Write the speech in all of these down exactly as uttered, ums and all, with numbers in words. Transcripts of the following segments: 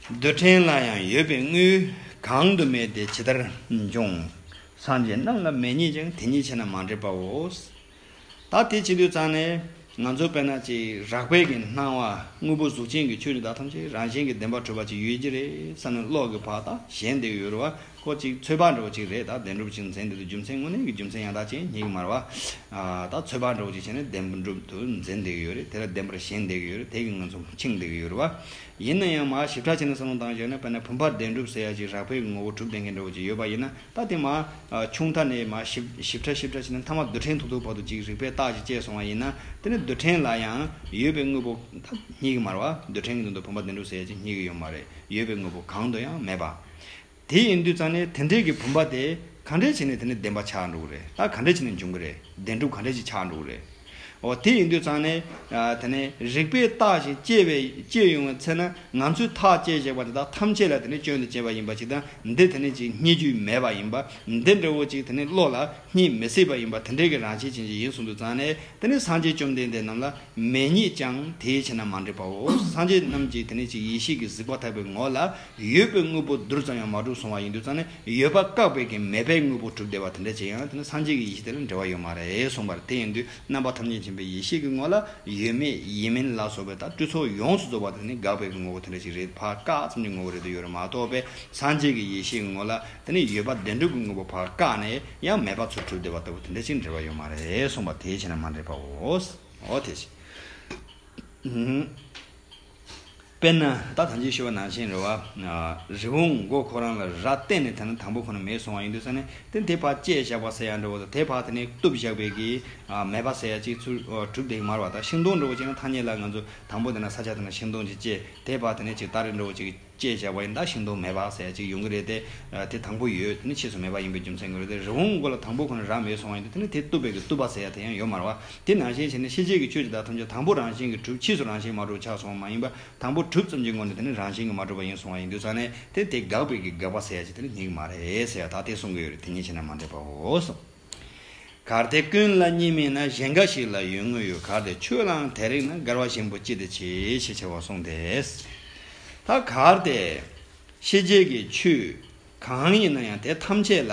རྡུལ་ཕྲན་ལ་ཡང་ཡོད་པའི་དངོས། གང་དུ་མེད་དེ་ཇི་ལྟར་འབྱུང་། སངས་རྒྱས་རྣམས་ལ་མེད་ཉིད་ཀྱང་། དེ་ཉིད་ཕྱིར་ན་མ་འདྲེས་པའོ། ད་དེ་བྱེད་དུས་ཙང་ནས་ང་ཚོ་དཔེར་ན་ཅིག་རགས་པའི་གི་སྣང་བ་དངོས་པོ་གཟུགས་ཅན་གྱི་ཆོས་ཉིད་དག་ཐམས་ཅད་རང་བཞིན་གྱིས་བདེན་པར་གྲུབ་པ་ཅིག་ཡོད་ཀྱི་རེད་བསམ་ནས་བློ་གི་བར་དག་ཞེན་བསྡད་ཀྱི་ཡོད་རེད་བ། ཁོ་ཅིག་ཚོད་དཔག་འདྲ་བོ་ཅིག་རེད། ད་བདེན་གྲུབ་ཅིག་འཛིན་བསྡད་དུས་རྒྱུ་མཚན་དངོས་གནས་ཀྱི་རྒྱུ་མཚན་ཡང་དག་ཅིག་རྙེད་ཀྱི་མ་རེད་བ། ཨ། ད་ཚོད་དཔག་འདྲ་བོ་ཅིག་བྱས་ནས་བདེན་གྲུབ་ཏུ་འཛིན་བསྡད་ཀྱི་ཡོད་རེད། དེ་ལ་བདེན་པར་ཞེན་བསྡད་ཀྱི་ཡོད་རེད། དེ་གིས་ང་ཚོ་འཆིང་བསྡད་ཀྱི་ཡོད་རེད་བ། ཡིན་ན་ཡང་མར་ཞིབ་ཕྲ་བྱས་ནས་བསམ་བློ་བཏང་བྱས་ན། དཔེར་ན་བུམ་པ་བདེན་གྲུབ་ཟེར་ཡ་ཅིག་རགས་པའི་ངོ་བོ་གྲུབ་བསྡད་མཁན་འདྲ་བོ་ཅིག་ཡོད་པ་ཡིན་ན། ད་དེ་མར་ཨ། ཆུང་མཐའ་ནས་མར་ཞིབ་ཞིབ་ཕྲ་ཞིབ་ཕྲ་བྱས་ནས་མཐའ་མ་རྡུལ་ཕྲན་ཐུག་ཐུག་བར་དུ་ཅིག་རིགས་པས་བརྟག་ཅིག་དཔྱད་སོང་བ་ཡིན་ན། དེ་ནི་རྡུལ་ཕྲན་ལ་ཡང་ཡོད་པའི་དངོས་པོ་ད་རྙེད་ཀྱི་མ་རེད་བ། རྡུལ་ཕྲན་གྱི་མདུན་དུ་བུམ་པ་བདེན་གྲུབ་ཟེར་ཡ་ཅིག་རྙེད་ཀྱི་ཡོད་མ་རེད། ཡོད་པའི་དངོས་པོ་གང་དུ་ཡང་མེད་པ། དེ་ཡིན་དུས་ཙང་ནས་དེ་འདྲའི་གི་བུམ་པ་དེ་ག་འདྲས་བྱས་ནས་དེ་ནི་བདེན་པ་ཆགས་འགྲོ་གི་རེད། ད་ག་འདྲས་བྱས་ནས་འབྱུང་གི་རེད། བདེན་གྲུབ་ག་འདྲས་ཅིག་ཆགས་འགྲོ་གི་རེད། འོ། དེ་ཡིན་དུས་ཙང་ནས་ཨ། དེ་ནས་རིགས་པས་བརྟག་ཅིང་དཔྱད་པའི་དཔྱད་ཡོང་བའི་ཚེ་ན། ང་ཚོས་ཐག་བཅད་བཞག་པ་དེ་དག་ཐམས་ཅད་ལ་དེ་ནི་སྐྱོན་དུ་བྱས་པ་ཡིན་པ་ཅིག་དང་། འདི་དེ་ནི་ཅིག་རྙེད་རྒྱུ་མེད་པ་ཡིན་པ། འདི་འདྲ་བོ་ཅིག་དེ་ནི་བློ་ལ་རྙེད་མི་སྲིད་པ་ཡིན་པ། དེ་འདྲའི་གི་རང་བཞིན་ཅན་ཅིག་ཡིན་གསུངས་དུས་ཙང་ནས། དེ་ནི་སངས་རྒྱས་བཅོམ་ལྡན་འདས་རྣམས་ལ་མེད་ཉིད་ཀྱང་དེའི་ཕྱིར་ན་མ་འདྲེས་པའོ། སངས་རྒྱས་རྣམས་ཀྱིས་དེ་ནི་ཅིག་ཡེ་ཤེས་ཀྱི་གཟིགས་པ་ཐེག་པའི་ངོ་ལ་ཡོད་པའི་དངོས་པོ་རྡུལ་ཙམ་ཡང་མ་གྲུབ་གསུངས་པ་ཡིན་དུས་ཙང་ནས། ཡོད་པ་བཀག་པའི་གི་མེད་པའི་དངོས་པོ་གྲུབ་བསྡད་པ་དེ་འདྲ་ཅིག་ཡང་དེ་ནི་སངས་རྒྱས་ཀྱི་ཡེ་ཤེས་དེ་ལ་འབྲེལ་བ་ཡོད་མ་རེད་གསུངས་པ་རེད། དེ་ཡིན་དུས་རྣམ་པ་ཐམས་ཅད་མཁྱེན་པའི་ཡེ་ཤེས་ཀྱི་ངོ་ལ་ཡོད་མེད་ཡིན་མིན་ལ་སོགས་པའི་ད་སྤྲོས་ཚོགས་ཡོངས་སུ་རྫོགས་པ་དེ་ནི་འགག་པའི་གི་ངོ་བོ་དེ་འདྲ་ཅིག་རེད། ཕར་བཀག་ཙམ་གྱི་ངོ་བོ་རེད་དུ་ཡོད་རེད་མ་གཏོགས་པའི། སངས་རྒྱས་ཀྱི་ཡེ་ཤེས་ཀྱི་ངོ་ལ་དེ་ནི་ཡོད་པ་བདེན་གྲུབ་ཀྱི་དངོས་པོ་ཕར་བཀག་ནས་ཡང་མེད་པ་ཚུར་གྲུབ་བསྡད་པ་ལྟ་བུ་དེ་འདྲ་ཅིག་འབྲེལ་བ་ཡོད་མ་རེད་གསུངས་པ། དེའི་ཕྱིར་ན་མ་འདྲེས་པའོ། འོ་དེ་བཞིན། དཔེར་ན་ད་ཐམས་ཅད་ཤེས་པ་ནང་བཞིན་རེད་བ། ཨ། རི་བོང་མགོ་ཁོ་རང་ལ་རྭ་གཏད་ནས་ད་ནི་དང་པོ་ཁོ་ན་མེད་སོང་བ་ཡིན་དུས་ཙང་ནས། དེ་དེ་ཕར་བཅད་བཞག་པ་ཟེར་ཡ་འདྲ་བོ་དང་། དེ་ཕར་དེ་ནས་གཏུབ་བཞག་པའི་གི། ཨ། མེད་པ་ཟེར་ཡ་ཅིག་ཚུར་གྲུབ་བསྡད་ཀྱི་མ་རེད་བ། ད་ཤིང་སྡོང་འདྲ་བོ་བྱས་ན་ཐ་སྙད་ལ་ང་ཚོ་དང་པོ་དེ་ན་ས་ཆ་དེ་ན་ཤིང་སྡོང་ཅིག་བཅད། དེ་ཕར་དེ་ནས་ཅིག་སྟ་རེ་འདྲ་བོ་ཅིག་བཅད་བཞག་པ་ཡིན་ན་ད་ཤིང་སྡོང་མེད་པ་ཟེར་ཡ་ཅིག་ཡོང་གི་རེད་དེ། ཨ། དེ་དང་པོ་ཡོད། དེ་ནི་ཕྱིས་སུ་མེད་པ་ཡིན་པའི་རྒྱུ་མཚན་གྱིས་རེད་དེ། རི་བོང་མགོ་ལ་དང་པོ་ཁོ་ན་རྭ་མེད་སོང་བ་ཡིན་དུས། དེ་ནི་དེ་གཏུབ་པའི་གི་གཏུབ་པ་ཟེར་ཡ་དེ་ཡང་ཡོད་མ་རེད་བ། དེ་ནང་བཞིན་བྱས་ནས་ཤེས་བྱའི་གི་ཆོས་ཅིག་དག་ཐམས་ཅད་དང་པོ་རང་བཞིན་གྱིས་གྲུབ། ཕྱིས་སུ་རང་བཞིན་མ་གྲུབ་ཆགས་སོང་བ་མ་ཡིན་པ། དང་པོ་གྲུབ་ཙམ་གྱི་སྒོ་ནས་དེ་ནི་རང་བཞིན་གྱིས་མ་གྲུབ་པ་ཡིན་སོང་བ་ཡིན་དུས་ཙང་ནས། དེ་དེ་འགག་པའི་གི་འགག་པ་ཟེར་ཡ་ཅིག་དེ་ནི་རྙེད་ཀྱི་མ་རེད་ཟེར་ཡ་ད་དེ་གསུང་གི་ཡོད་རེད། དེ་ཉིད་ཕྱིར་ན་མ་འདྲེས་པའོ་གསུངས། གལ་ཏེ་ཀུན་ལ་གཉིས་མེད་ན། གཞན་འགའ་ཞིག་ལ་ཡོད་དངོས་ཡོད། གལ་ཏེ་ཆོས་ལའང་དེ་རིགས་ན། དགར་བ་གཞན་པོ་ཅི་སྟེ་བྱེད། ཞེས་བྱ་བ་གསུངས་ཏེ། ད་གལ་ཏེ་ཤེས་བྱའི་གི་ཆོས་གང་ཡིན་ན་ཡང་དེ་ཐམས་ཅད་ལ་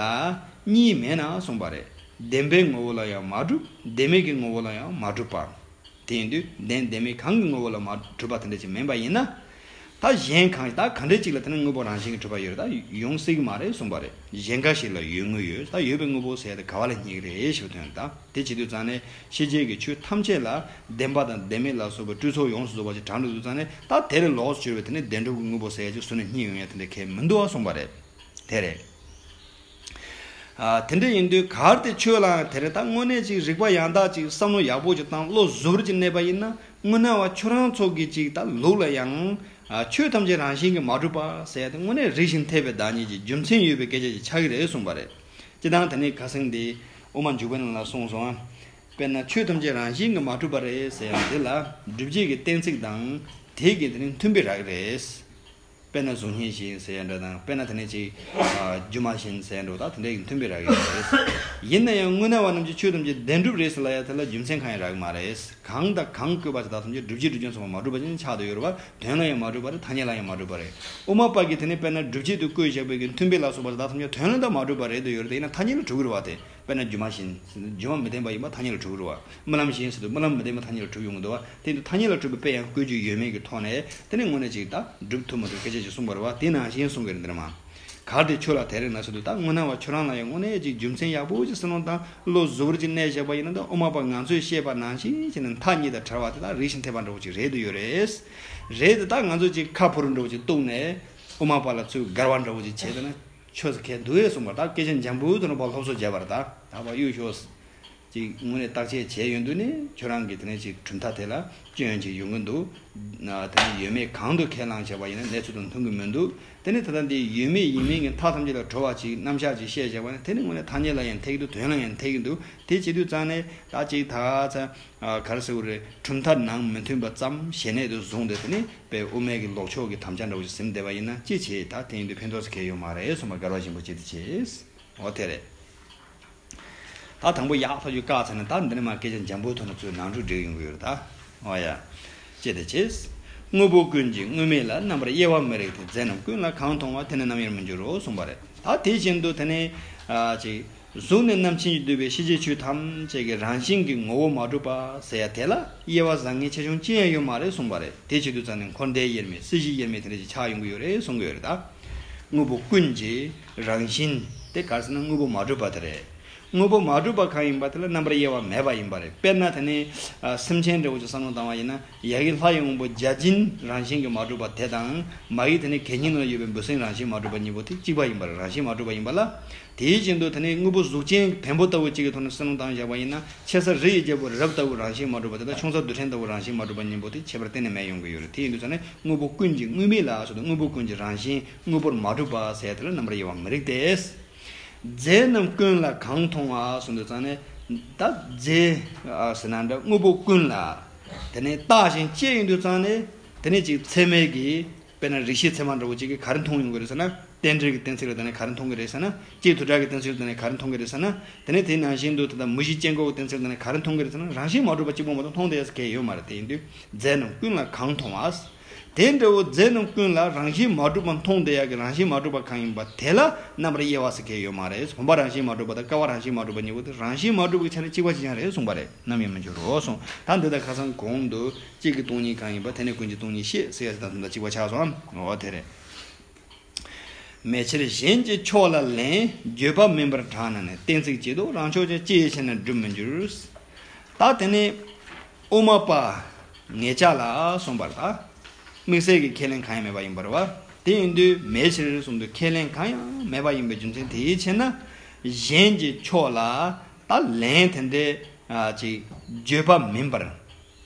གཉིས་མེད་ན་གསུངས་པ་རེད། བདེན་པའི་ངོ་བོ་ལ་ཡང་མ་གྲུབ། བདེན་མེད་ཀྱི་ངོ་བོ་ལ་ཡང་མ་གྲུབ་པ། དེ་ཡིན་དུས་བདེན་བདེན་མེད་གང་གི་ངོ་བོ་ལ་མ་གྲུབ་པ་དེ་འདྲ་ཅིག་མིན་པ་ཡིན་ན། ད་གཞན་གང་ད་ག་འདྲ་ཅིག་ལ་དེ་ནི་དངོས་པོ་རང་བཞིན་གྱིས་གྲུབ་པ་ཡོད་རེད། ད་ཡོང་སྲིད་ཀྱི་མ་རེད་གསུངས་པ་རེད། གཞན་འགའ་ཞིག་ལ་ཡོད་དངོས་ཡོད། ད་ཡོད་པའི་དངོས་པོ་ཟེར་ཡ་དེ་ག་བ་ལ་རྙེད་ཀྱི་རེད་ཞེས་པའི་དོན་ད། དེ་བྱེད་དུས་ཙང་ནས་ཤེས་བྱའི་གི་ཆོས་ཐམས་ཅད་ལ་བདེན་པ་དང་བདེན་མེད་ལ་སོགས་པའི་སྤྲོས་ཚོགས་ཡོངས་སུ་རྫོགས་པ་ཅིག་དྲངས་འགྲོ་དུས་ཙང་ནས། ད་དེ་ལས་ལོགས་སུ་གྱུར་པའི་དེ་ནི་བདེན་གྲུབ་ཀྱི་དངོས་པོ་ཟེར་ཡ་ཅིག་ཟུར་ནས་རྙེད་ཡོང་ཡ་དེ་འདྲ་གང་ཡང་མི་འདུག་གསུངས་པ་རེད། དེ་རེད། ཨ། དེ་འདྲ་ཡིན་དུས་གལ་ཏེ་ཆོས་ལའང་དེ་རེད། ད་དངོས་གནས་ཅིག་རིག་པ་ཡང་དག་ཅིག་བསམ་བློ་ཡག་པོ་ཅིག་བཏང་། བློ་གཟུ་བོར་ཅིག་གནས་པ་ཡིན་ན། དངོས་སྣང་བ་ཁྱོད་རང་ཚོ་གི་ཅིག་ད་ལུགས་ལ་ཡང་། ཨ། ཆོས་ཐམས་ཅད་རང་བཞིན་གྱིས་མ་གྲུབ་པ་ཟེར་ཡ་དེ་དངོས་གནས་རིགས་ཤིང་འཐད་པའི་བདག་ཉིད་ཀྱི་རྒྱུ་མཚན་ཡོད་པའི་སྐད་ཆ་ཅིག་ཆགས་ཀྱི་རེད་གསུངས་པ་རེད། སྤྱིར་བཏང་དེ་ནས་ཁ་སང་དེ་དབུ་མ་འཇུག་པའི་ནང་ལ་གསུངས་སོང་ཨ། དཔེར་ན་ཆོས་ཐམས་ཅད་རང་བཞིན་གྱིས་མ་གྲུབ་པ་རེད་ཟེར་ཡ་དེ་ལ་སྒྲུབ་བྱེད་ཀྱི་གཏན་ཚིགས་དང་དེ་གི་དེ་ནི་མཐུན་པའི་རག་གི་རེད། དཔེར་ན་གཟུགས་བརྙན་བཞིན་ཟེར་ཡ་འདྲ་དང་། དཔེར་ན་དེ་ནས་ཅིག་ཨ། སྒྱུ་མ་བཞིན་ཟེར་ཡ་འདྲ་བོ་ད་དེ་འདྲ་ཡིན་མཐུན་པའི་རག་ཡོད་རེད། ཡིན་ན་ཡང་དངོས་སྣང་བ་རྣམས་ཀྱིས་ཆོས་ཐམས་ཅད་བདེན་གྲུབ་རེད་ཟེར་ལབ་ཡ་དེ་ལ་རྒྱུ་མཚན་གང་ཡང་རག་གི་མ་རེད། གང་དང་གང་བཀོད་པ་དེ་དག་ཐམས་ཅད་སྒྲུབ་བྱེད་སྒྲུབ་ཅན་ཚང་མ་མ་གྲུབ་པ་ཅིག་ཆགས་བསྡད་ཡོད་རེད་བ། དོན་ལ་ཡང་མ་གྲུབ་པ་རེད། ཐ་སྙད་ལ་ཡང་མ་གྲུབ་པ་རེད། དབུ་མ་པ་གིས་དེ་ནས་དཔེར་ན་སྒྲུབ་བྱེད་དུ་བཀོད་བཞག་པའི་གི་མཐུན་དཔེ་ལ་སོགས་པ་དེ་དག་ཐམས་ཅད་དོན་ལ་ད་མ་གྲུབ་པ་རེད་དུ་ཡོད་རེད། དེ་ཡིན་ན་ཐ་སྙད་ལ་གྲུབ་ཀྱི་རེད་བ་དེ། དཔེར་ན་སྒྱུ་མ་བཞིན། སྒྱུ་མ་མི་བདེན་པ་ཡིན་པ་ཐ་སྙད་ལ་གྲུབ་ཀྱི་རེད་བ། རྨི་ལམ་བཞིན་ཟེར་དུས་རྨི་ལམ་མི་བདེན་པ་ཐ་སྙད་ལ་གྲུབ་ཡོང་གི་འདུག་བ། དེ་ཡིན་དུས་ཐ་སྙད་ལ་གྲུབ་པའི་དཔེ་ཡང་བཀོད་རྒྱུ་ཡོད་མེད་ཀྱི་ཐོག་ནས་དེ་ནི་དངོས་གནས་ཅིག་ད་སྒྲུབ་ཐུབ་མ་ཐུབ་སྐད་ཆ་ཅིག་གསུངས་པ་རེད་བ། དེ་ནང་བཞིན་གསུང་གི་རེད་འདིར་མ། གལ་ཏེ་ཆོས་ལ་དེ་རེད་ན་ཟེར་དུས་ད་དངོས་སྣང་བ་ཁྱོད་རང་ལ་ཡང་དངོས་གནས་ཅིག་རྒྱུ་མཚན་ཡག་པོ་ཅིག་བསམ་བློ་བཏང་། བློ་གཟུ་བོར་ཅིག་གནས་བཞག་པ་ཡིན་ན། ད་དབུ་མ་པ་ང་ཚོས་བཤད་པ་ནང་བཞིན་བྱས་ནས་མཐའ་གཉིས་དང་བྲལ་བ་དེ་དག་རིགས་ཤིང་འཐད་པ་འདྲ་བོ་ཅིག་རེད་དུ་ཡོད་རེད། རེད་དེ་ད་ང་ཚོ་ཅིག་ཁ་ཕུར་འདྲ་བོ་ཅིག་གཏུགས་ནས་དབུ་མ་པ་ལ་ཚུར་དགར་བ་འདྲ་བོ་ཅིག་བྱས་ད་ན། ཆོས་ཟེར་མཁན་འདུག་ཨེ་གསུངས་པ། ད་སྐད་ཆ་འཇམ་པོའི་ཐོག་ནས་ཕར་སློབ་གསོ་བརྒྱབ་པ་རེད། ད་ད་ཕར་གཡུག་ཞོག་ཅིག་དངོས་གནས་བརྟག་དཔྱད་བྱས་ཡོང་དུས་ནི་ཁྱོད་རང་གི་དེ་ནས་ཅིག་གྲུབ་མཐའ་དེ་ལ་སྐྱོན་ཅིག་ཡོང་གི་འདུག་དེ་ནས་ཡོད་མེད་གང་དུ་ཁས་བླངས་བྱས་པ་ཡིན་ན་གནས་ཚུལ་དང་མཐུན་གི་མི་འདུག་དེ་ནས་ད་ལྟ་འདི་ཡོད་མེད་ཡིན་མིན་གྱི་མཐའ་ཐམས་ཅད་ལ་གྲོལ་བ་ཅིག་རྣམ་གཞག་ཅིག་བཤད་བྱས་པ་ཡིན་ན། དེ་ནི་དངོས་གནས་ཐ་སྙད་ལ་ཡང་འཐད་ཀྱི་འདུག་དོན་ལ་ཡང་འཐད་ཀྱི་འདུག་དེ་བྱེད་དུས་ཙང་ནས་ད་ཅིག་ད་ཚ་ག་རེ་ཟེར་དགོས་རེད། གྲུབ་མཐའ་ནང་མི་མཐུན་པ་ཙམ་ཞེ་ནས་དུ་བཟུང་སྟེ་དེ་ནི། པའི་དབུ་མའི་གི་ལོག་ཕྱོགས་ཀྱི་དམ་བཅའ་འདྲ་བོ་ཞིག་ཟིན་བསྡད་པ་ཡིན་ན་ཅི་བྱེད། ད་དེ་ཡིན་དུས་ཕན་ཐོགས་སུ་གལ་ཡོད་མ་རེད་གསུངས་པ། དགར་བ་ཞིམ་པོ་ཅི་སྟེ་བྱེད། འོ་དེ་རེད། ད་དང་པོ་ཡག་ཐག་ཆོད་བཀག་ཚར་ན་ད་འདི་ནས་མར་སྐད་ཆ་འཇམ་པོའི་ཐོག་ནས་ཚུར་ནང་འཁྲུག་སྒྲིག་ཡོང་གི་ཡོད་རེད་ད། འོ་ཡ། ཅི་སྟེ་བྱེད། དངོས་པོ་ཀུན་གྱི་དངོས་མེད་ལ། རྣམ་པར་དབྱེ་བ་མི་རིགས་ཏེ། རྫས་རྣམས་ཀུན་ལ་གང་མཐོང་བ། དེ་ནི་རྣམ་དབྱེར་མི་འགྱུར་རོ། གསུངས་པ་རེད། ད་དེ་བཞིན་དུ་དེ་ནས་ཨ་ཅིག་གཟུགས་ནས་རྣམ་མཁྱེན་གྱིས་བསྡུས་པའི་ཤེས་བྱའི་ཆོས་ཐམས་ཅད་ཀྱི་རང་བཞིན་གྱི་ངོ་བོ་མ་གྲུབ་པ་ཟེར་ཡ་དེ་ལ་དབྱེ་བ་བཟང་ངན་ཆེ་ཆུང་ཅི་ཡང་ཡོད་མ་རེད་གསུངས་པ་རེད། དེ་བྱེད་དུས་ཙང་ནས་འཁོར་འདས་དབྱེར་མེད། སྲིད་ཞི་དབྱེར་མེད། དེ་འདྲ་ཞིག་ཆགས་ཡོང་གི་ཡོད་རེད་གསུང་གི་ཡོད་རེད། ད་དངོས་པོ་ཀུན་གྱི་རང་བཞིན་དེ་ག་རེ་ཟེར་ན་དངོས་པོ་མ་གྲུབ་པ་དེ་རེད། དངོས་པོ་མ་གྲུབ་པ་གང་ཡིན་པ་དེ་ལ་རྣམ་པར་དབྱེ་བ་མེད་པ་ཡིན་པ་རེད། དཔེར་ན་དེ་ནི་ཨ་སེམས་ཅན་འདྲ་བོ་ཅིག་བསམ་བློ་བཏང་བ་ཡིན་ན། ཡ་གི་ལྷ་ཡི་དབང་པོ་བརྒྱ་བྱིན་རང་བཞིན་གྱིས་མ་གྲུབ་པ་དེ་དང་། མ་གི་དེ་ནི་གད་སྙིགས་ནང་ཡོད་པའི་འབུ་སྲིན་རང་བཞིན་མ་གྲུབ་པ་གཉིས་པོ་དེ་གཅིག་པ་ཡིན་པར། རང་བཞིན་མ་གྲུབ་པ་ཡིན་པ་ལ། དེའི་བཞིན་དུ་དེ་ནི་དངོས་པོ་གཟུགས་ཅན་བེམ་པོ་ལྟ་བུ་གཅིག་གི་ཐོག་ནས་བསམ་བློ་བཏང་བཞག་པ་ཡིན་ན། ཆེ་ས་རི་ཡི་རྒྱལ་པོ་རི་རབ་ལྟ་བུ་རང་བཞིན་མ་གྲུབ་པ་དེ་དང་། ཆུང་ས་རྡུལ་ཕྲན་ལྟ་བུ་རང་བཞིན་མ་གྲུབ་པ་གཉིས་པོ་དེ་ཁྱད་པར་གཏན་ནས་མེད་ཡོང་གི་ཡོད་རེད། དེ་ཡིན་དུས་ཙང་ནས་དངོས་པོ་ཀུན་གྱི་དངོས་མེད་ལ་སོགས་དང་། དངོས་པོ་ཀུན་གྱི་རང་བཞིན་དངོས་པོར་མ་གྲུབ་པ་ཟེར་དེ་ལ་རྣམ་པར་དབྱེ་བ་མི་རིགས་ཏེ། རྫས་རྣམས་ཀུན་ལ་གང་མཐོང་བ་གསུངས་དུས་ཙང་ནས། ད་རྫས་ཟེར་ན་འདྲ་དངོས་པོ་ཀུན་ལ་དེ་ནས་བརྟགས་ཤིང་དཔྱད་ཡོང་དུས་ཙང་ནས། དེ་ནས་ཅིག་ཚད་མའི་གི་དཔེར་ན་རིགས་ཤེས་ཚད་མ་འདྲ་བོ་ཅིག་གིས་ག་རེ་མཐོང་ཡོང་གི་རེད་ཟེར་ན། རྟེན་འབྲེལ་གྱི་གཏན་ཚིགས་ལ་དེ་ནས་ག་རེ་མཐོང་གི་རེད་ཟེར་ན། སྐྱེས་དུ་བྲལ་གྱི་གཏན་ཚིགས་ལ་དེ་ནས་ག་རེ་མཐོང་གི་རེད་ཟེར་ན། དེ་ནས་དེའི་ནང་བཞིན་དུ་ད་ལྟ་མུ་བཞི་སྐྱེ་འགོག་གི་གཏན་ཚིགས་ལ་དེ་ནས་ག་རེ་མཐོང་གི་རེད་ཟེར་ན། རང་བཞིན་མ་གྲུབ་པ་གཅིག་པོ་མ་གཏོགས་མཐོང་བསྡད་ཡ་ཟེར་གང་ཡང་ཡོད་མ་རེད། དེ་ཡིན་དུས་རྫས་རྣམས་ཀུན་ལ་གང་མཐོང་བ། དེ་འདྲ་བོ་རྫས་རྣམས་ཀུན་ལ་རང་བཞིན་མ་གྲུབ་པ་མཐོང་བསྡད་ཡ་གི་རང་བཞིན་མ་གྲུབ་པ་གང་ཡིན་པ་དེ་ལ་རྣམ་པར་དབྱེ་བ་ཟེར་གང་ཡང་ཡོད་མ་རེད། བུམ་པ་རང་བཞིན་མ་གྲུབ་པ་དང་ཀ་བ་རང་བཞིན་མ་གྲུབ་པ་གཉིས་པོ་དེ་རང་བཞིན་མ་གྲུབ་པའི་ཆ་ནས་གཅིག་པ་གཅིག་རྐྱང་རེད་གསུངས་པ་རེད། རྣམ་དབྱེ་མི་འགྱུར་རོ་གསུངས། ད་འདི་དང་ཁ་སང་གོང་དུ་གཅིག་གི་སྟོང་ཉིད་གང་ཡིན་པ། དེ་ནས་ཀུན་གྱི་སྟོང་ཉིད་ཤེས་ཟེར་ཡ་ཟེར་དང་དེ་འདྲ་གཅིག་པ་ཆགས་སོང་། འོ་དེ་རེད། མེད་ཕྱིར་གཞན་གྱི་ཕྱོགས་ལ་ལན། བརྗོད་པ་མིན་པར་གྲགས་ན་ནི། གཏན་ཚིགས་ཀྱིས་དོགས་རང་ཕྱོགས་ཀྱང་། ཅི་ཡི་ཕྱིར་ན་སྒྲུབ་མི་འགྱུར། ད་དེ་ནས་དབུ་མ་པ་ངེད་ཅག་ལ་གསུངས་པར། ད་དམིགས་བསལ་གྱི་ཁས་ལེན་གང་ཡང་མེད་པ་ཡིན་པར་བ། དེ་ཡིན་དུས་མེད་ཕྱིར་གསུངས་དུས་ཁས་ལེན་གང་ཡང་མེད་པ་ཡིན་པའི་རྒྱུ་མཚན་དེའི་ཕྱིར་ན། གཞན་གྱི་ཕྱོགས་ལ་ད་ལན་དེ་འདྲའི་ཨ་ཅིག་བརྗོད་པ་མིན་པར།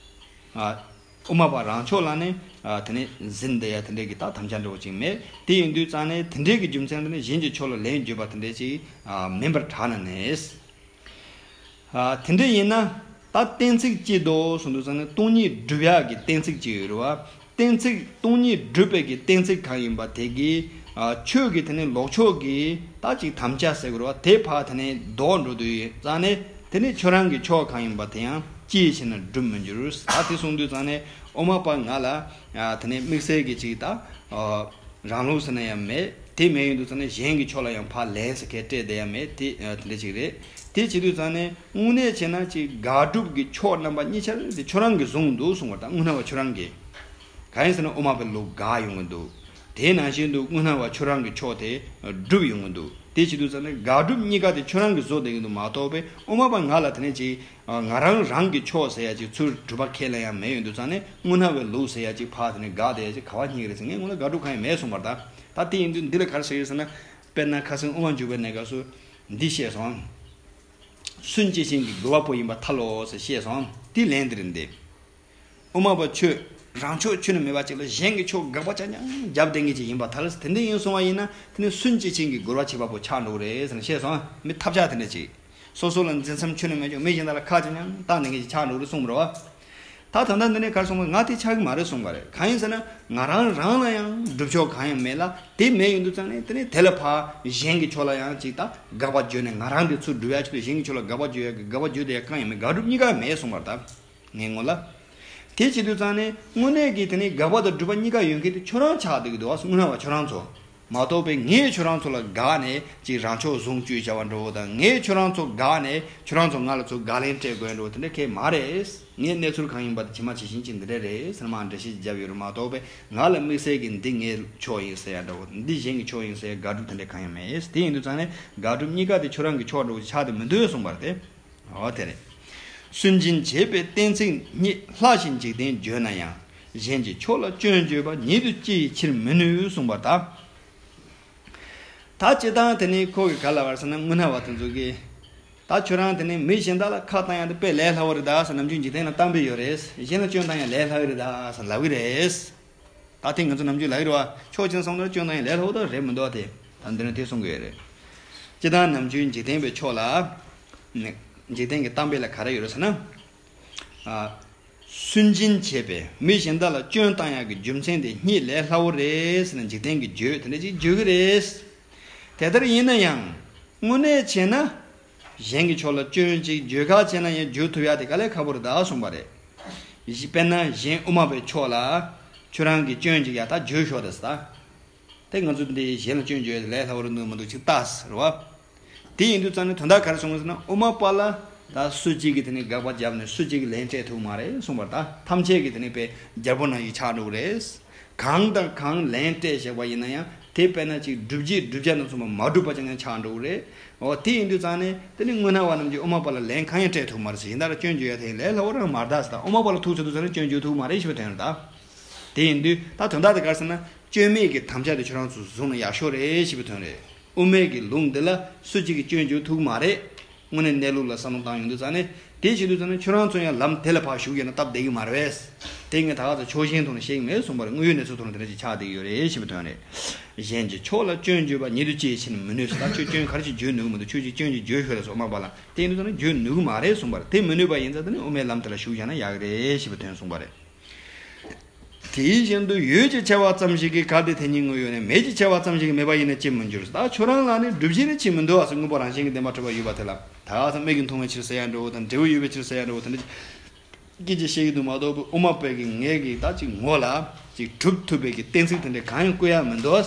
ཨ། དབུ་མ་པ་རང་ཕྱོགས་ལ་ནི་ཨ་དེ་ནས་ཟིན་བསྡད་ཡ་དེ་འདྲའི་གི་ད་དམ་བཅའ་འདྲ་བོ་ཅིག་མེད། དེ་ཡིན་དུས་ཙང་ནས་དེ་འདྲའི་གི་རྒྱུ་མཚན་དེ་ནི་གཞན་གྱི་ཕྱོགས་ལ་ལན་བརྗོད་པ་དེ་འདྲའི་ཅིག་ཨ་མིན་པར་གྲགས་ན་ནས། ཨ་དེ་འདྲ་ཡིན་ན་ད་གཏན་ཚིགས་ཀྱིས་དོགས་གསུངས་དུས་ཙང་ནས་སྟོང་ཉིད་སྒྲུབ་ཡག་གི་གཏན་ཚིགས་ཅིག་ཡོད་རེད་བ། གཏན་ཚིགས་སྟོང་ཉིད་སྒྲུབ་པའི་གི་གཏན་ཚིགས་གང་ཡིན་པ་དེ་གིས་ཨ་ཆོས་ཀྱི་དེ་ནི་ལོག་ཕྱོགས་ཀྱི་ད་ཅིག་དམ་བཅའ་ཟེར་དགོས་རེད་བ། དེ་ཕར་དེ་ནི་ལྡོག་འགྲོ་དུས་ཙང་ནས་དེ་ནི་ཁྱོད་རང་གི་ཕྱོགས་གང་ཡིན་པ་དེ་ཡང་ཅི་ཡི་ཕྱིར་ན་སྒྲུབ་མི་འགྱུར། ད་དེ་གསུངས་དུས་ཙང་ནས་དབུ་མ་པ་ང་ལ་ཨ་དེ་ནི་དམིགས་བསལ་གྱི་ཅིག་ད་ཨ་རང་ལུགས་ཟེར་ན་ཡང་མེད། དེ་མེད་ཡོང་དུས་ཙང་ནས་གཞན་གྱི་ཕྱོགས་ལ་ཡང་ཕར་ལན་ཟེར་མཁན་སྤྲད་བསྡད་ཡ་མེད། དེ་ཨ་དེ་འདྲ་ཅིག་རེད། དེ་བྱེད་དུས་ཙང་ནས་དངོས་གནས་བྱས་ན་ཅིག་དགག་སྒྲུབ་ཀྱི་ཕྱོགས་རྣམ་པ་གཉིས་ཆར་དེ་ཁྱོད་རང་གིས་བཟུང་འདུག་གསུངས་པ་དང་། དངོས་སྣང་བ་ཁྱོད་རང་གིས། གང་ཡིན་ཟེར་ན་དབུ་མ་པའི་ལུགས་དགག་ཡོང་གི་འདུག་དེའི་ནང་བཞིན་དུ་དངོས་སྣང་བ་ཁྱོད་རང་གི་ཕྱོགས་དེ་སྒྲུབ་ཡོང་གི་འདུག་དེ་བྱེད་དུས་ཙང་ནས་དགག་སྒྲུབ་གཉིས་ཀ་དེ་ཁྱོད་རང་གིས་བཟོ་བསྡད་ཀྱི་འདུག་མ་གཏོགས་པའི་དབུ་མ་པ་ང་ལ་དེ་ནས་ཅིག་ང་རང་རང་གི་ཕྱོགས་ཟེར་ཡ་ཅིག་ཚུར་གྲུབ་པ་ཁས་ལེན་ཡ་མེད་ཡོང་དུས་ཙང་ནས་དངོས་སྣང་བའི་ལུགས་ཟེར་ཡ་ཅིག་ཕར་དེ་ནས་དགག་བསྡད་ཡ་ཅིག་ག་བ་རྙེད་ཀྱི་རེད་ཟེར། ངས་སྔོན་ལ་དགག་སྒྲུབ་གང་ཡང་མེད་གསུངས་པ་རེད། ད་ད་དེ་ཡིན་དུས་འདི་ལ་ག་རེ་ཟེར་ཡོད་ཟེར་ན། དཔེར་ན་ཁ་སང་དབུ་མ་འཇུག་པའི་གནས་སྐབས་སུ་འདི་བཤད་སོང་། སུན་ཅི་ཆིང་གི་རྒོལ་བ་པོ་ཡིན་པར་ཐལ་ལོ་ཟེར་བཤད་སོང་། དེའི་ལན་འདི་རེད་འདི། དབུ་མ་པ་ཁྱོད་རང་ཕྱོགས་ཁྱོན་ནས་མེད་པ་ཅིག་ལ་གཞན་གྱི་ཕྱོགས་དགག་པ་རྐྱང་རྐྱང་རྒྱབ་བསྡད་མཁན་ཅིག་ཡིན་པར་ཐལ། དེ་འདྲ་ཡིན་སོང་བ་ཡིན་ན་དེ་ནི་སུན་ཅི་ཆིང་གི་རྒོལ་བ་བྱེད་པ་པོ་ཆགས་འགྲོ་གི་རེད་ཟེར་ནས་བཤད་སོང་། མི་ཐབས་ཆག་དེ་འདྲ་ཅིག་སོ་སོ་ལ་འཛིན་མཚམས་ཁྱོན་ནས་མེད་ཀྱང་མི་གཞན་དག་ལ་ཁ་རྐྱང་རྐྱང་བཏང་བསྡད་མཁན་ཅིག་ཆགས་འགྲོ་གི་རེད་གསུངས་པ་རེད་བ། ད་ད་ལྟ་འདི་ནས་ག་རེ་གསུངས་པ་རེད། ང་དེ་ཆགས་ཀྱི་མ་རེད་གསུངས་པ་རེད། གང་ཡིན་ཟེར་ན་ང་རང་རང་ལ་ཡང་སྒྲུབ་ཕྱོགས་གང་ཡང་མེད་ལ། དེ་མེད་ཡོང་དུས་ཙང་ནས་དེ་ནས་དེ་ལ་ཕར་གཞན་གྱི་ཕྱོགས་ལ་ཡང་ཅིག་ད་དགག་པ་བརྗོད་ནས། ང་རང་དེ་ཚུར་སྒྲུབ་ཡ་ཆེད་དུ་གཞན་གྱི་ཕྱོགས་ལ་དགག་པ་བརྗོད་ཡ་གི་དགག་པ་བརྗོད་བསྡད་ཡ་གང་ཡང་མེད། དགག་སྒྲུབ་གཉིས་ཀ་མེད་གསུངས་པ་རེད། ད་ངས་སྔོན་ལ། དེ་བྱེད་དུས་ཙང་ནས་དངོས་གནས་ཀྱི་དེ་ནས་དགག་པ་དང་སྒྲུབ་པ་གཉིས་ཀ་ཡོད་མཁན་དེ་ཁྱོད་རང་ཆགས་བསྡད་ཀྱི་འདུག་བ། དངོས་སྣང་བ་ཁྱོད་རང་ཚོ། མ་གཏོགས་པའི་ངས་ཁྱོད་རང་ཚོ་ལ་དགག་ནས་ཅིག་རང་ཕྱོགས་བཟུང་བཅུག་བྱ་བ་འདྲ་བོ་དང་། ངས་ཁྱོད་རང་ཚོ་དགག་ནས་ཁྱོད་རང་ཚོ་ང་ལ་ཚུར་དགག་ལན་སྤྲད་དགོས་འདྲ་བོ་དེ་འདྲ་གང་ཡང་མ་རེད། ངའི་གནས་ཚུལ་གང་ཡིན་པ་དེ་ཇི་མ་ཇི་བཞིན་ཅིག་འདི་འདྲ་རེད་ཟེར་ནས་མར་འགྲེལ་བཤད་བརྒྱབ་ཡོད་རེད། མ་གཏོགས་པའི་ང་ལ་དམིགས་བསལ་གྱི་འདི་ངའི་ཕྱོགས་ཡིན་ཟེར་ཡ་འདྲ་བོ། འདི་གཞན་གྱི་ཕྱོགས་ཡིན་ཟེར་ཡ་དགག་སྒྲུབ་དེ་འདྲ་གང་ཡང་མེད། དེ་ཡིན་དུས་ཙང་ནས་དགག་སྒྲུབ་གཉིས་ཀ་དེ་ཁྱོད་རང་གི་ཕྱོགས་འདྲ་བོ་ཆགས་བསྡད་མི་འདུག་གསུངས་པ་རེད་དེ། འོ་དེ་རེད། སུན་འབྱིན་བྱེད་པའི་གཏན་ཚིགས་ཉིད། ལྷག་བཞིན་འཇིག་རྟེན་བརྗོད་ན་ཡང་། གཞན་གྱི་ཕྱོགས་ལ་སྐྱོན་བརྗོད་པ། ཉིད་དུ་ཅི་ཡི་ཕྱིར་མི་ནུས་གསུངས་པ་ལྟར། ད་སྤྱིར་བཏང་དེ་ནི་ཁོ་གི་ག་ལབ་པ་རེད་ཟེར་ན། དངོས་སྣང་བ་དེ་ཚོ་གིས། ད་ཁྱོད་རང་དེ་ནི་མི་གཞན་དག་ལ་ཁ་བཏང་ཡ་དེ་དཔེ་ལས་སླ་བོ་རེད་ད་ཟེར། ནམ་རྒྱུན་འཇིག་རྟེན་ལ་གཏམ་དཔེ་ཡོད་རེད། གཞན་ལ་སྐྱོན་བཏང་ཡ་ལས་སླ་བོ་རེད་ད་ཟེར་ལབ་ཀྱི་རེད། ད་ཐེངས་ང་ཚོ་ནམ་རྒྱུན་ལབ་ཀྱི་རེད་བ། ཕྱོགས་གཅིག་ནས་བསམ་ན་སྐྱོན་བཏང་ཡ་ལས་སླ་བོ་ད་རེད་མི་འདུག་བ། དེ་ད་འདི་ནས་དེ་གསུང་གི་ཡོད་རེད། སྤྱིར་བཏང་ནམ་རྒྱུན་འཇིག་རྟེན་པའི་ཕྱོགས་ལ། ནི། འཇིག་རྟེན་གྱི་གཏམ་དཔེ་ལ་ག་རེ་ཡོད་རེད་ཟེར་ན། ཨ། སུན་འབྱིན་བྱེད་པའི་མི་གཞན་དག་ལ་སྐྱོན་བཏང་ཡག་གི་རྒྱུ་མཚན་དེ་རྙེད་ལས་སླ་བོ་རེད་ཟེར་ནས་འཇིག་རྟེན་གྱིས་བརྗོད། དེ་འདྲ་ཅིག་བརྗོད་ཀྱི་རེད། དེ་ལྟར་ཡིན་ན་ཡང་དངོས་གནས་བྱས་ན། གཞན་གྱི་ཕྱོགས་ལ་སྐྱོན་ཅིག་བརྗོད་ཁ་བྱས་ན་ཡང་བརྗོད་ཐུབ་ཡག་དེ་དཀའ་ལས་ཁག་པོ་རེད་ད་གསུངས་པ་རེད། གཞི། དཔེར་ན་གཞན་དབུ་མ་པའི་ཕྱོགས་ལ། ཁྱོད་རང་གི་སྐྱོན་ཅིག་ཡ་ད་བརྗོད་ཤོག་དེ་ཟེར་ད། དེ་ང་ཚོ་འདི་གཞན་ལ་སྐྱོན་བརྗོད་ལས་སླ་བོ་རེད་འདུག་མི་འདུག་ཅིག་ལྟ་ཟེར་བ། དེ་ཡིན་དུས་ཙང་ནས་དོན་དག་ག་རེ་གསུངས་ཟེར་ན། དབུ་མ་པ་ལ་ད་སུ་གཅིག་གིས་དེ་ནས་དགག་པ་བརྒྱབ་ནས་སུ་གཅིག་གིས་ལན་སྤྲད་ཐུབ་མ་རེད་གསུངས་པ་རེད། ད་ཐམས་ཅད་ཀྱིས་དེ་ནས་དཔེ་རྒྱལ་པོ་ནང་བཞིན་ཆགས་འགྲོ་གི་རེད། གང་དང་གང་ལན་སྤྲད་བཞག་པ་ཡིན་ན་ཡང་དེ་དཔེར་ན་ཅིག་སྒྲུབ་བྱེད་བསྒྲུབ་བྱ་དང་མཚུངས་པ་མ་གྲུབ་པ་ཅན་ཡང་ཆགས་འགྲོ་གི་རེད། འོ་དེ་ཡིན་དུས་ཙང་ནས་དེ་ནི་དངོས་གནས་པ་རྣམས་ཀྱིས་དབུ་མ་པ་ལ་ལན་གང་ཡང་སྤྲད་ཐུབ་མ་རེད་ཟེར། གཞན་དག་ལ་སྐྱོན་བརྗོད་ཡ་དེ་ལས་སླ་བོ་རང་མ་རེད་ད་ཟེར། ད་དབུ་མ་པ་ལ་ཐུག་ཚར་དུས་ཙང་ནས་སྐྱོན་བརྗོད་ཐུབ་མ་རེད་ཞེས་པའི་དོན་རེད་ད། དེ་ཡིན་དུས་ད་དོན་དག་དེ་ག་རེ་ཟེར་ན། སྐྱོན་མེད་ཀྱི་དམ་བཅའ་དེ་ཁྱོད་རང་ཚོས་བཟུང་ན་ཡག་ཤོས་རེད་ཞེས་པའི་དོན་རེད། དབུ་མའི་གི་ལུང་འདི་ལ་སུ་གཅིག་གིས་སྐྱོན་བརྗོད་ཐུབ་མ་རེད། དངོས་གནས་གནས་ལུགས་ལ་བསམ་བློ་བཏང་ཡོང་དུས་ཙང་ནས་དེ་བྱེད་དུས་ཙང་ནས་ཁྱོད་རང་ཚོ་ཡང་ལམ་དེ་ལ་ཕར་ཞུགས་ཡོད་ན་སྟབས་བདེ་གི་མ་རེད་པས། དེ་ངས་ད་ག་ཚོད་ཕྱོགས་ཞེན་ཐོག་ནས་བཤད་གི་མེད་གསུངས་པ་རེད། དངོས་ཡོད་གནས་ཚུལ་ཐོག་ནས་དེ་འདྲ་ཅིག་ཆགས་བསྡད་ཀྱི་ཡོད་རེད་ཞེས་པའི་དོན་རེད། གཞན་གྱི་ཕྱོགས་ལ་སྐྱོན་བརྗོད་པ་ཉིད་དུ་སྐྱེས་ཕྱིར་མི་ནུས་སོ། ད་ཁྱོད་སྐྱོན་ག་རེ་ཞིག་བརྗོད་ནུས་ཀྱི་མི་འདུག་ཁྱོད་ཀྱིས་སྐྱོན་ཅིག་བརྗོད་ཤོག་ལབ་སོང་དབུ་མ་པ་ལ། དེ་ཡིན་དུས་ཙང་ནས་བརྗོད་ནུས་ཀྱི་མ་རེད་གསུངས་པ་རེད། དེ་མི་ནུས་པ་ཡིན་ཙང་དེ་ནི་དབུ་མའི་ལམ་དེ་ལ་ཞུགས་བཞག་ན་ཡག་གི་རེད་ཞེས་པའི་དོན་གསུངས་པ་རེད། དེ་བཞིན་དུ་ཡོད་ཅེས་བྱ་བ་ཙམ་ཞིག་གིས་གལ་ཏེ་དེ་ཉིད་དངོས་ཡོད་ནས། མེད་ཅེས་བྱ་བ་ཙམ་ཞིག་གིས་མེད་པ་ཡིན་ན་ཅི་མི་འགྱུར། ད་ཁྱོད་རང་ལ་ནི་སྒྲུབ་བྱེད་ནི་ཅི་མི་འདུག་ཨ་ཟེར། དངོས་པོ་རང་བཞིན་གྱིས་བདེན་པར་གྲུབ་པ་ཡོད་པ་དེ་ལ་ད་ག་ཚོད་མིག་གིས་མཐོང་བའི་ཕྱིར་ཟེར་ཡ་འདྲ་བོ་དང་འབྲས་བུ་ཡོད་པའི་ཕྱིར་ཟེར་ཡ་འདྲ་བོ་དེ་འདྲ་སྐད་ཅིག་བཤད་ཀྱི་འདུག་མ་གཏོགས་དབུ་མ་པའི་གི་ངས་གི་ད་ཅིག་ངོ་ལ་ཅིག་གྲུབ་ཐུབ་པའི་གི་གཏན་ཚིགས་དེ་འདྲ་གང་ཡང་བཀོད་ཡ་མི་འདུག་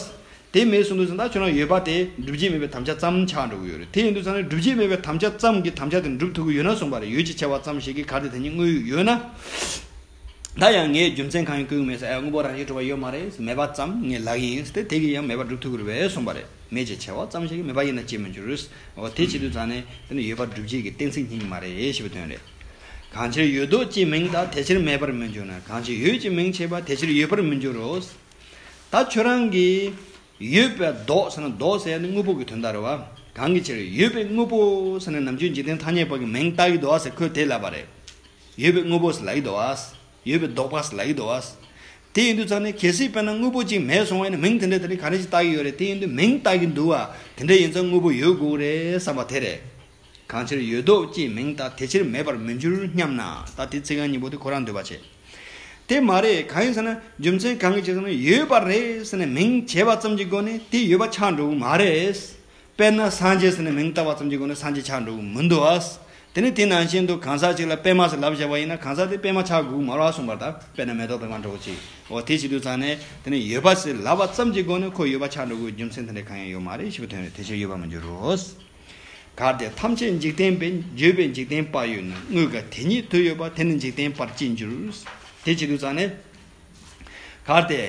དེ་མེད་གསུངས་དུས་ཙང་ད་ཁྱོད་རང་ཡོད་པ་དེ་སྒྲུབ་བྱེད་མེད་པའི་དམ་བཅའ་ཙམ་ཆགས་འགྲོ་གི་ཡོད་རེད། དེ་ཡིན་དུས་ཙང་ནས་སྒྲུབ་བྱེད་མེད་པའི་དམ་བཅའ་ཙམ་གྱིས་དམ་བཅའ་དེ་འགྲུབ་ཐུབ་ཀྱི་ཡོད་ན་གསུངས་པ་རེད། ཡོད་ཅེས་བྱ་བ་ཙམ་ཞིག་གིས་གལ་ཏེ་དེ་ཉིད་དངོས་ཡོད་ན། ད་ཡང་ངས་རྒྱུ་མཚན་གང་ཡང་བཀོད་ཀྱི་མེད་ཟེར། ཨ་དངོས་པོ་རང་བཞིན་གྲུབ་པ་ཡོད་མ་རེད། མེད་པ་ཙམ་ངས་ལབ་ཀྱི་ཡིན་ཟེར་ཏེ་དེ་གིས་ཡང་མེད་པ་སྒྲུབ་ཐུབ་ཀྱི་རེད་པས་གསུངས་པ་རེད། མེད་ཅེས་བྱ་བ་ཙམ་ཞིག་གིས་མེད་པ་ཡིན་ན་ཅི་མི་འགྱུར། འོ་དེ་བྱེད་དུས་ཙང་ནས་དེ་ནི་ཡོད་པ་སྒྲུབ་བྱེད་ཀྱི་གཏན་ཚིགས་ཉིད་མ་རེད་ཞེས་པའི་དོན་རེད། གང་ཕྱིར་ཡོད་ལྡོག་ཅེས་མིང་དག་དེ་ཕྱིར་མེད་པར་མི་འགྱུར་ན། གང་ཕྱིར་ཡོད་ཅེས་མིང་བྱས་པ་དེ་ཕྱིར་ཡོད་པར་མི་འགྱུར་རོ། ད་ཁྱོད་རང་གིས་ཡོད་པའི་ལྡོག་ཟེར་ན། ལྡོག་ཟེར་ཡ་ནི་དངོས་པོ་གི་དོན་དག་རེད་བ། གང་གི་ཕྱིར་ཡོད་པའི་དངོས་པོ་ཟེར་ན་ནམ་རྒྱུན་འཇིག་རྟེན་ཐ་སྙད་པ་གི་མིང་བཏགས་ཀྱི་འདུག་བ་ཟེར་ཁོས་དེ་ལབ་པ་རེད། ཡོད་པའི་དངོས་པོ་ཟེར་ལབ་ཀྱི་འདུག་བ། ཡོད་པའི་ལྡོག་པ་ཟེར་ལབ་ཀྱི་འདུག་བ། དེ་ཡིན་དུས་ཙང་ནས་གལ་སྲིད་དཔེར་ན་དངོས་པོ་གཅིག་མེད་སོང་བ་ཡིན་ན་མིང་དེ་འདྲ་དེ་འདྲ་ག་རེ་ཞིག་བཏགས་ཀྱི་ཡོད་རེད། དེ་ཡིན་དུས་མིང་བཏགས་ཀྱི་འདུག་བ། དེ་འདྲ་ཡིན་ཙང་དངོས་པོ་ཡོད་དགོས་རེད་བསམ་པ་དེ་རེད། གང་ཕྱིར་ཡོད་ལྡོག་ཅེས་མིང་དག་དེ་ཕྱིར་མེད་པར་མི་འགྱུར་སྙམ་ན། ད་དེ་ཚིག་རྐང་གཉིས་པོ་དེ་ཁོ་རང་འདོད་པ་བྱེད། དེ་མ་རེད། གང་ཡིན་ཟེར་ན་རྒྱུ་མཚན་གང་གི་ཕྱིར་ཟེར་ན་ཡོད་པ་རེད་ཟེར་ནས་མིང་བྱས་པ་ཙམ་གྱི་སྒོ་ནས་དེ་ཡོད་པ་ཆགས་འགྲོ་གི་མ་རེད། དཔེར་ན་སངས་རྒྱས་ཟེར་ནས་མིང་བཏགས་པ་ཙམ་གྱི་སྒོ་ནས་སངས་རྒྱས་ཆགས་འགྲོ་གི་མི་འདུག་ཨ། དེ་ནི་དེ་ནང་བཞིན་དུ་གང་ཟག་ཅིག་ལ་པད་མ་ཟེར་ལབ་བཞག་པ་ཡིན་ན་གང་ཟག་དེ་པད་མ་ཆགས་དགོས་ཀྱི་མ་རེད་གསུངས་པ་རེད། ད་དཔེར་ན་མེ་ཏོག་པད་མ་འདྲ་བོ་ཅིག་འོ་དེ་བྱེད་དུས་ཙང་ནས་དེ་ནི་ཡོད་པ་ཟེར་ལབ་པ་ཙམ་གྱི་སྒོ་ནས་ཁོ་ཡོད་པ་ཆགས་འགྲོ་དགོས་རྒྱུ་མཚན་དེ་འདྲ་གང་ཡང་ཡོད་མ་རེད་ཞེས་པའི་དོན་རེད། དེ་ཕྱིར་ཡོད་པར་མི་འགྱུར་རོ། གལ་ཏེ་ཐམས་ཅད་འཇིག་རྟེན་པས། བརྗོད་པས་འཇིག་རྟེན་པ་ཡོད་ན། དངོས་འགལ་དེ་ཉིད་དུ་ཡོད་པ། དེ་ནི་འཇིག་རྟེན་པར་ཅིས་འགྱུར། དེ་བྱེད་དུས་ཙང་ནས། གལ་ཏེ་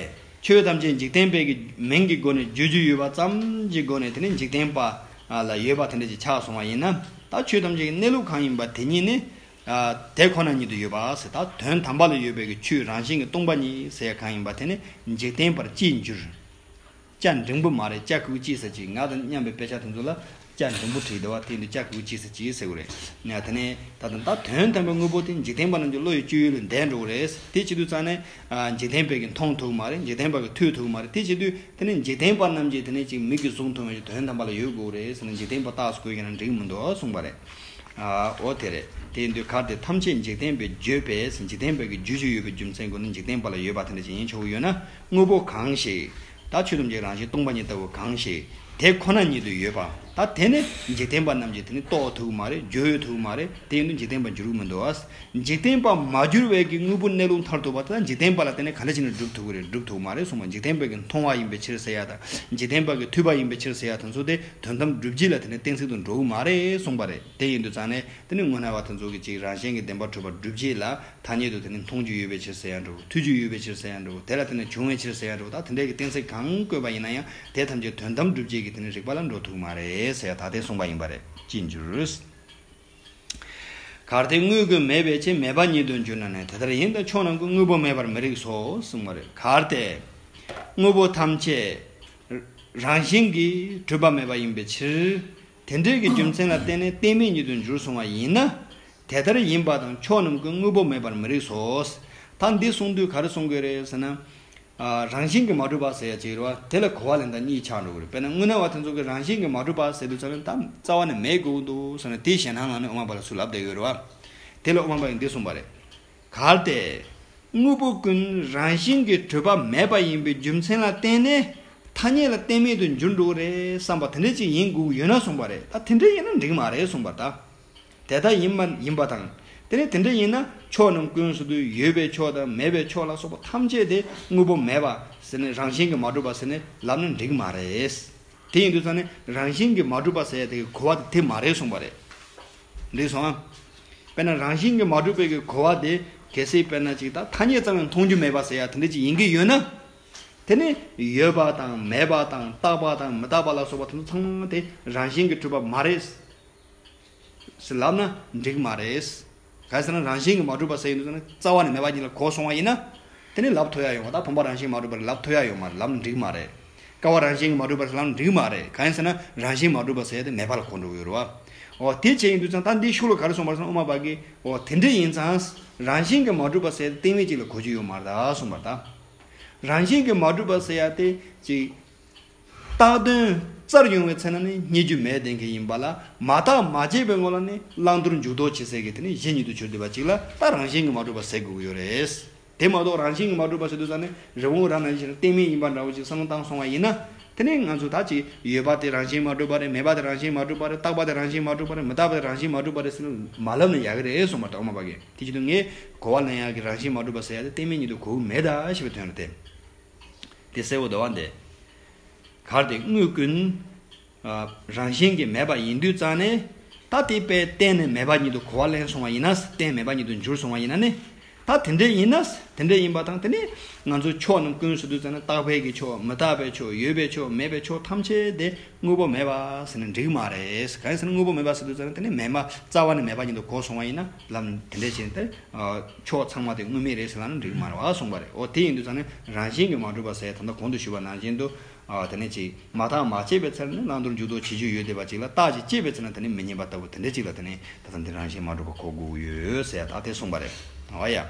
ཆོས་ཐམས་ཅད་འཇིག་རྟེན་པའི་གི་མིང་གི་སྒོ་ནས་བརྗོད་རྒྱུ་ཡོད་པ་ཙམ་གྱི་སྒོ་ནས་དེ་ནི་འཇིག་རྟེན་པ་ལ་ཡོད་པ་དེ་འདྲ་ཅིག་ཆགས་སོང་བ་ཡིན་ན། ད་ཆོས་ཐམས་ཅད་ཀྱི་གནས་ལུགས་གང་ཡིན་པ་དེ་ཉིད་ནི་དེ་ཁོ་ན་ཉིད་དུ་ཡོད་པ་ཟེར། ད་དོན་དམ་པ་ལ་ཡོད་པའི་གི་ཆོས་རང་བཞིན་གྱིས་སྟོང་པ་ཉིད་ཟེར་ཡ་གང་ཡིན་པ་དེ་ནི་འཇིག་རྟེན་པར་ཅིས་འགྱུར། སྐྱ་འབྲིང་པོ་མ་རེད། སྐྱ་གུག་ཅིག་ཟེར་གྱི། ང་དང་མཉམ་པའི་དཔེ་ཆ་དེ་ཚོ་ལ་སྐྱ་འབྲིང་པོ་བྲིས་འདུག་བ། དེ་འདི་སྐྱ་གུག་ཅིག་ཟེར་གྱི་ཟེར་གི་རེད། ཡ་དེ་ནས་ད་དུང་ད་དོན་དམ་པའི་དངོས་པོ་དེ་འཇིག་རྟེན་པ་རྣམས་ཀྱི་བློ་ཡི་སྤྱོད་ཡུལ་ལས་འདས་འགྲོ་གི་རེད། དེ་བྱེད་དུས་ཙང་ནས་ཨ་འཇིག་རྟེན་པས་ཀྱི་མཐོང་ཐུབ་མ་རེད། འཇིག་རྟེན་པ་གི་ཐོས་ཐུབ་མ་རེད། དེ་བྱེད་དུས་དེ་ནས་འཇིག་རྟེན་པ་རྣམས་ཀྱིས་དེ་ནས་ཅིག་མིག་གིས་བཟུང་ཐུབ་མེད་ཀྱི་དོན་དམ་པ་ལ་ཡོད་དགོས་རེད་ཟེར་ན་འཇིག་རྟེན་པ་རྟགས་སུ་བཀོད་ཀྱི་ན་འགྲིག་མི་འདུག་གསུངས་པ་རེད། ཨ་འོ་དེ་རེད། དེ་ཡིན་དུས་གལ་ཏེ་ཐམས་ཅད་འཇིག་རྟེན་པས། བརྗོད་པས་འཇིག་རྟེན་པ་གི་བརྗོད་བྱ་ཡོད་པའི་རྒྱུ་མཚན་སྒོ་ནས་འཇིག་རྟེན་པ་ལ་ཡོད་པ་དེ་འདྲ་ཅིག་ཡིན་ཆོག་གི་ཡོད་ན། དངོས་པོ་གང་ཞིག་ད་ཆོས་ཐམས་ཅད་རང་བཞིན་སྟོང་པ་ཉིད་ལྟ་བུ་གང་ཞིག་དེ་ཁོ་ན་ཉིད་དུ་ཡོད་པ། ད་དེ་ནི་འཇིག་རྟེན་པ་རྣམས་ཀྱིས་དེ་ནི་རྟོགས་ཐུབ་མ་རེད། བརྗོད་ཐུབ་མ་རེད། དེ་ཡིན་དུས་འཇིག་རྟེན་པ་འགྱུར་གྱི་མི་འདུག་ཨ། འཇིག་རྟེན་པ་མ་གྱུར་བའི་གི་དངོས་པོ་གནས་ལུགས་མཐར་ཐུག་པ་དེ་ལ་འཇིག་རྟེན་པ་ལ་བརྟེན་ནས་ག་འདྲ་བྱས་ནས་སྒྲུབ་ཐུབ་ཀྱི་རེད། སྒྲུབ་ཐུབ་མ་རེད་གསུངས་པ། འཇིག་རྟེན་པ་གི་མཐོང་བ་ཡིན་པའི་ཕྱིར་ཟེར་ཡ་དང་། འཇིག་རྟེན་པ་གི་ཐོས་པ་ཡིན་པའི་ཕྱིར་ཟེར་ཡ་དེ་ཚོ་དེ་དོན་དམ་སྒྲུབ་བྱེད་ལ་དེ་ནི་གཏན་ཚིགས་དུ་འགྲོ་གི་མ་རེད་གསུངས་པ་རེད། དེ་ཡིན་དུས་ཙང་ནས་དེ་ནི་དངོས་གནས་པ་དེ་ཚོ་གི་ཅིག་རང་བཞིན་གྱི་བདེན་པར་གྲུབ་པ་སྒྲུབ་བྱེད་ལ་ཐ་སྙད་དུ་དེ་ནི་མཐོང་རྒྱུ་ཡོད་པའི་ཕྱིར་ཟེར་ཡ་འདྲ་བོ། ཐོས་རྒྱུ་ཡོད་པའི་ཕྱིར་ཟེར་ཡ་འདྲ་བོ། དེ་ལ་བརྟེན་ནས་བྱུང་བའི་ཕྱིར་ཟེར་ཡ་འདྲ་བོ། ད་དེ་འདྲའི་གི་གཏན་ཚིགས་གང་བཀོད་པ་ཡིན་ན་ཡང་དེ་ཐམས་ཅད་དོན་དམ་སྒྲུབ་བྱེད་ཀྱི་དེ་ནི་རིགས་པ་ལ་འགྲོ་ཐུབ་མ་རེད་ཟེར་ཡ་ད་དེ་གསུངས་པ་ཡིན་པ་རེད། ཅིས་འགྱུར། གལ་ཏེ་དངོས་ཀུན་མེད་པའི་ཕྱིར་མེད་པ་ཉིད་དུ་འགྱུར་ན་ནི། དེ་ལྟར་ཡིན་ད་ཕྱོགས་རྣམས་ཀྱི་དངོས་པོ་མེད་པར་མི་རིགས་སོ་གསུངས་པ་རེད། གལ་ཏེ་དངོས་པོ་ཐམས་ཅད་རང་བཞིན་གྱིས་གྲུབ་པ་མེད་པ་ཡིན་པའི་ཕྱིར། དེ་འདྲའི་གི་རྒྱུ་མཚན་ལ་བརྟེན་ནས་གཏན་མེད་ཉིད་དུ་འགྱུར་གསུངས་པ་ཡིན་ན། དེ་ལྟར་ཡིན་པ་དང་ཕྱོགས་རྣམས་ཀྱི་དངོས་པོ་མེད་པར་མི་རིགས་སོ། ད་འདི་གསུངས་དུས་ག་རེ་གསུང་གི་རེད་ཟེར་ན། ཨ་རང་བཞིན་གྱིས་མ་གྲུབ་པ་ཟེར་ཡ་ཅིག་རེད་བ། དེ་ལ་གོ་བ་ལེན་སྟངས་གཉིས་ཆགས་འགྲོ་གི་རེད། དཔེར་ན་དངོས་གནས་པ་དེ་ཚོ་གི་རང་བཞིན་གྱིས་མ་གྲུབ་པ་ཟེར་དུས་ཙམ་ནས་ད་རྩ་བ་ནས་མེད་དགོས་ཀྱི་འདུག་ཟེར་ན་དེའི་ཞེད་སྣང་ངང་ནས་དབུ་མ་པ་ལ་སུས་ལབ་བསྡད་ཡོད་རེད་བ། དེ་ལ་དབུ་མ་པ་ཡིས་འདི་གསུངས་པ་རེད། གལ་ཏེ། དངོས་པོ་ཀུན་རང་བཞིན་གྱིས་གྲུབ་པ་མེད་པ་ཡིན་པའི་རྒྱུ་མཚན་ལ་བརྟེན་ནས་ཐ་སྙད་ལ་གཏན་མེད་དུ་འགྱུར་འགྲོ་གི་རེད་བསམ་པ་དེ་འདྲ་ཅིག་ཡིན་དགོས་ཀྱི་ཡོད་ན་གསུངས་པ་རེད། ད་དེ་འདྲ་ཡིན་ན་འགྲིག་མ་རེད་གསུངས་པ་རེད། ད་དེ་ལྟར་ཡིན་པ་ཡིན་པ་དང་ དེ་ནས་དེ་འདྲ་ཡིན་ན་ཕྱོགས་རྣམས་ཀུན་ཟེར་དུས་ཡོད་པའི་ཕྱོགས་དང་མེད་པའི་ཕྱོགས་ལ་སོགས་པ་ཐམས་ཅད་དེ་དངོས་པོ་མེད་པ་ཟེར་ནས་རང་བཞིན་གྱིས་མ་གྲུབ་པ་ཟེར་ནས་ལབ་ན་འགྲིག་མ་རེད། དེ་ཡིན་དུས་ཙང་ནས་རང་བཞིན་གྱིས་མ་གྲུབ་པ་ཟེར་ཡ་དེ་གི་གོ་བ་དེ་དེ་མ་རེད་གསུངས་པ་རེད། འགྲིག་སོང་ཨ། དཔེར་ན་རང་བཞིན་གྱིས་མ་གྲུབ་པའི་གི་གོ་བ་དེ་གལ་སྲིད་དཔེར་ན་ཅིག་ད་ཐ་སྙད་ཙམ་ཡང་མཐོང་རྒྱུ་མེད་པ་ཟེར་ཡ་དེ་འདྲ་ཅིག་ཡིན་གྱི་ཡོད་ན། དེ་ནི་ཡོད་པ་དང་མེད་པ་དང་རྟག་པ་དང་མི་རྟག་པ་ལ་སོགས་པ་དེ་ཚོ་ཚང་མ་དེ་རང་བཞིན་གྱིས་གྲུབ་པ་མ་རེད། ཟེར་ལབ་ན་འགྲིག་མ་རེད། གང་ཡིན་ཟེར་ན་རང་བཞིན་གྱིས་མ་གྲུབ་པ་ཟེར་ཡོང་དུས་ཙང་ནས་རྩ་བ་ནས་མེད་པ་ཉིད་ལ་གོ་སོང་བ་ཡིན་ན། དེ་ནི་ལབ་ཐུབ་ཡ་ཡོད་མ་རེད། ད་བུམ་པ་རང་བཞིན་མ་གྲུབ་པ་རེད་ལབ་ཐུབ་ཡ་ཡོད་མ་རེད། ལབ་ན་འགྲིག་མ་རེད། ཀ་བ་རང་བཞིན་གྱིས་མ་གྲུབ་པ་རེད་ལབ་ན་འགྲིག་མ་རེད། གང་ཡིན་ཟེར་ན་རང་བཞིན་མ་གྲུབ་པ་ཟེར་དེ་མེད་པ་ལ་གོ་འགྲོ་གི་ཡོད་རེད་བ། འོ་དེ་བྱས་ཡིན་དུས་ཙང་ད་འདིའི་ཤུགས་ལ་ག་རེ་གསུངས་པ་རེད་ཟེར་ན་དབུ་མ་པ་གིས་འོ་དེ་འདྲ་ཡིན་ཙང་རང་བཞིན་གྱིས་མ་གྲུབ་པ་ཟེར་དེ་གཏན་མེད་ཅིག་ལ་གོ་རྒྱུ་ཡོད་མ་རེད་ད་གསུངས་པ་རེད་ད། རང་བཞིན་གྱིས་མ་གྲུབ་པ་ཟེར་ཡ་དེ་ཅིག་རྟག་དོན་རྩར་ཡོང་བའི་ཚེ་ན་ནི་རྙེད་རྒྱུ་མེད་བསྡད་མཁན་ཡིན་པ་ལ་མ་བརྟགས་མ་དཔྱད་པའི་ངོ་ལ་ནི་བླང་དོར་འཇུག་ལྡོག་བྱེད་ཟེར་གི་དེ་ནི་གཞི་ཉིད་དུ་གྱུར་བསྡད་པ་ཅིག་ལ་ད་རང་བཞིན་གྱིས་མ་གྲུབ་པ་ཟེར་དགོས་ཀྱི་ཡོད་རེད། དེ་མ་གཏོགས་རང་བཞིན་གྱིས་མ་གྲུབ་པ་ཟེར་དུས་ཙང་ནི་རི་བོང་རྭ་ནང་བཞིན་གཏན་མེད་ཡིན་པ་འདྲ་བོ་ཅིག་བསམ་བློ་བཏང་སོང་བ་ཡིན་ན། དེ་ནི་ང་ཚོ་ད་ཅིག་ཡོད་པ་དེ་རང་བཞིན་མ་གྲུབ་པ་རེད། མེད་པ་དེ་རང་བཞིན་མ་གྲུབ་པ་རེད། རྟག་པ་དེ་རང་བཞིན་མ་གྲུབ་པ་རེད། མི་རྟག་པ་དེ་རང་བཞིན་མ་གྲུབ་པ་རེད་ཟེར་ནས་མ་ལབ་ན་ཡག་གི་རེད་གསུངས་པ་རེད་ད་དབུ་མ་པ་གིས། དེ་བྱེད་དུས་ངས་གོ་བ་ལེན་ཡག་གི་རང་བཞིན་མ་གྲུབ་པ་ཟེར་ཡ་དེ་གཏན་མེད་ཉིད་དུ་གོ་གི་མེད་ད་ཞེས་པའི་དོན་རེད་དེ། དེ་གསལ་བོ་འདུག་བ་འདི། གལ་ཏེ་དངོས་ཀུན། ཨ། རང་བཞིན་གྱིས་མེད་པ་ཡིན་དུས་ཙང་ནས། ད་དེ་དཔེ་གཏན་ནས་མེད་པ་ཉིད་དུ་གོ་བ་ལེན་སོང་བ་ཡིན་ན། གཏན་མེད་པ་ཉིད་དུ་འགྱུར་སོང་བ་ཡིན་ན་ནི། ད་དེ་འདྲ་ཡིན་ན། དེ་འདྲ་ཡིན་པ་དང་དེ་ནི། ང་ཚོ་ཕྱོགས་རྣམས་ཀུན་ཟེར་དུས་ཙང་ནས་རྟག་པའི་གི་ཕྱོགས། མི་རྟག་པའི་ཕྱོགས། ཡོད་པའི་ཕྱོགས། མེད་པའི་ཕྱོགས་ཐམས་ཅད་དེ་དངོས་པོ་མེད་པ་ཟེར་ན་འགྲིག་མ་རེད། གང་ཡིན་ཟེར་ན་དངོས་པོ་མེད་པ་ཟེར་དུས་ཙང་ནས་དེ་ནི་མེད་པ་རྩ་བ་ནས་མེད་པ་ཉིད་དུ་གོ་སོང་བ་ཡིན་ན་ལམ་དེ་འདྲ་བྱས་ཏེ། ཕྱོགས་ཚང་མ་དེ་དངོས་མེད་རེད་ཟེར་ལབ་ན་འགྲིག་མ་རེད་བ་གསུངས་པ་རེད། འོ་དེ་ཡིན་དུས་ཙང་ནས་རང་བཞིན་གྱིས་མ་གྲུབ་པ་ཟེར་ད་ལྟ་གོང་དུ་ཞུས་པ་ནང་བཞིན་དུ། ཨ། དེ་ནས་ཅིག་མ་བརྟགས་མ་དཔྱད་པའི་ཚེ་ན་ནི་བླང་དོར་འཇུག་ལྡོག་བྱེད་རྒྱུ་ཡོད་བསྡད་པ་ཅིག་ལ་བརྟགས་ཅིང་དཔྱད་པའི་ཚེ་ན་དེ་ནི་མི་རྙེད་པ་ལྟ་བུ་དེ་འདྲ་ཅིག་ལ་དེ་ནི་ད་ལྟ་འདི་རང་བཞིན་མ་གྲུབ་པ་གོ་དགོས་ཡོད་ཟེར་ད་དེ་གསུངས་པ་རེད། འོ་ཡ།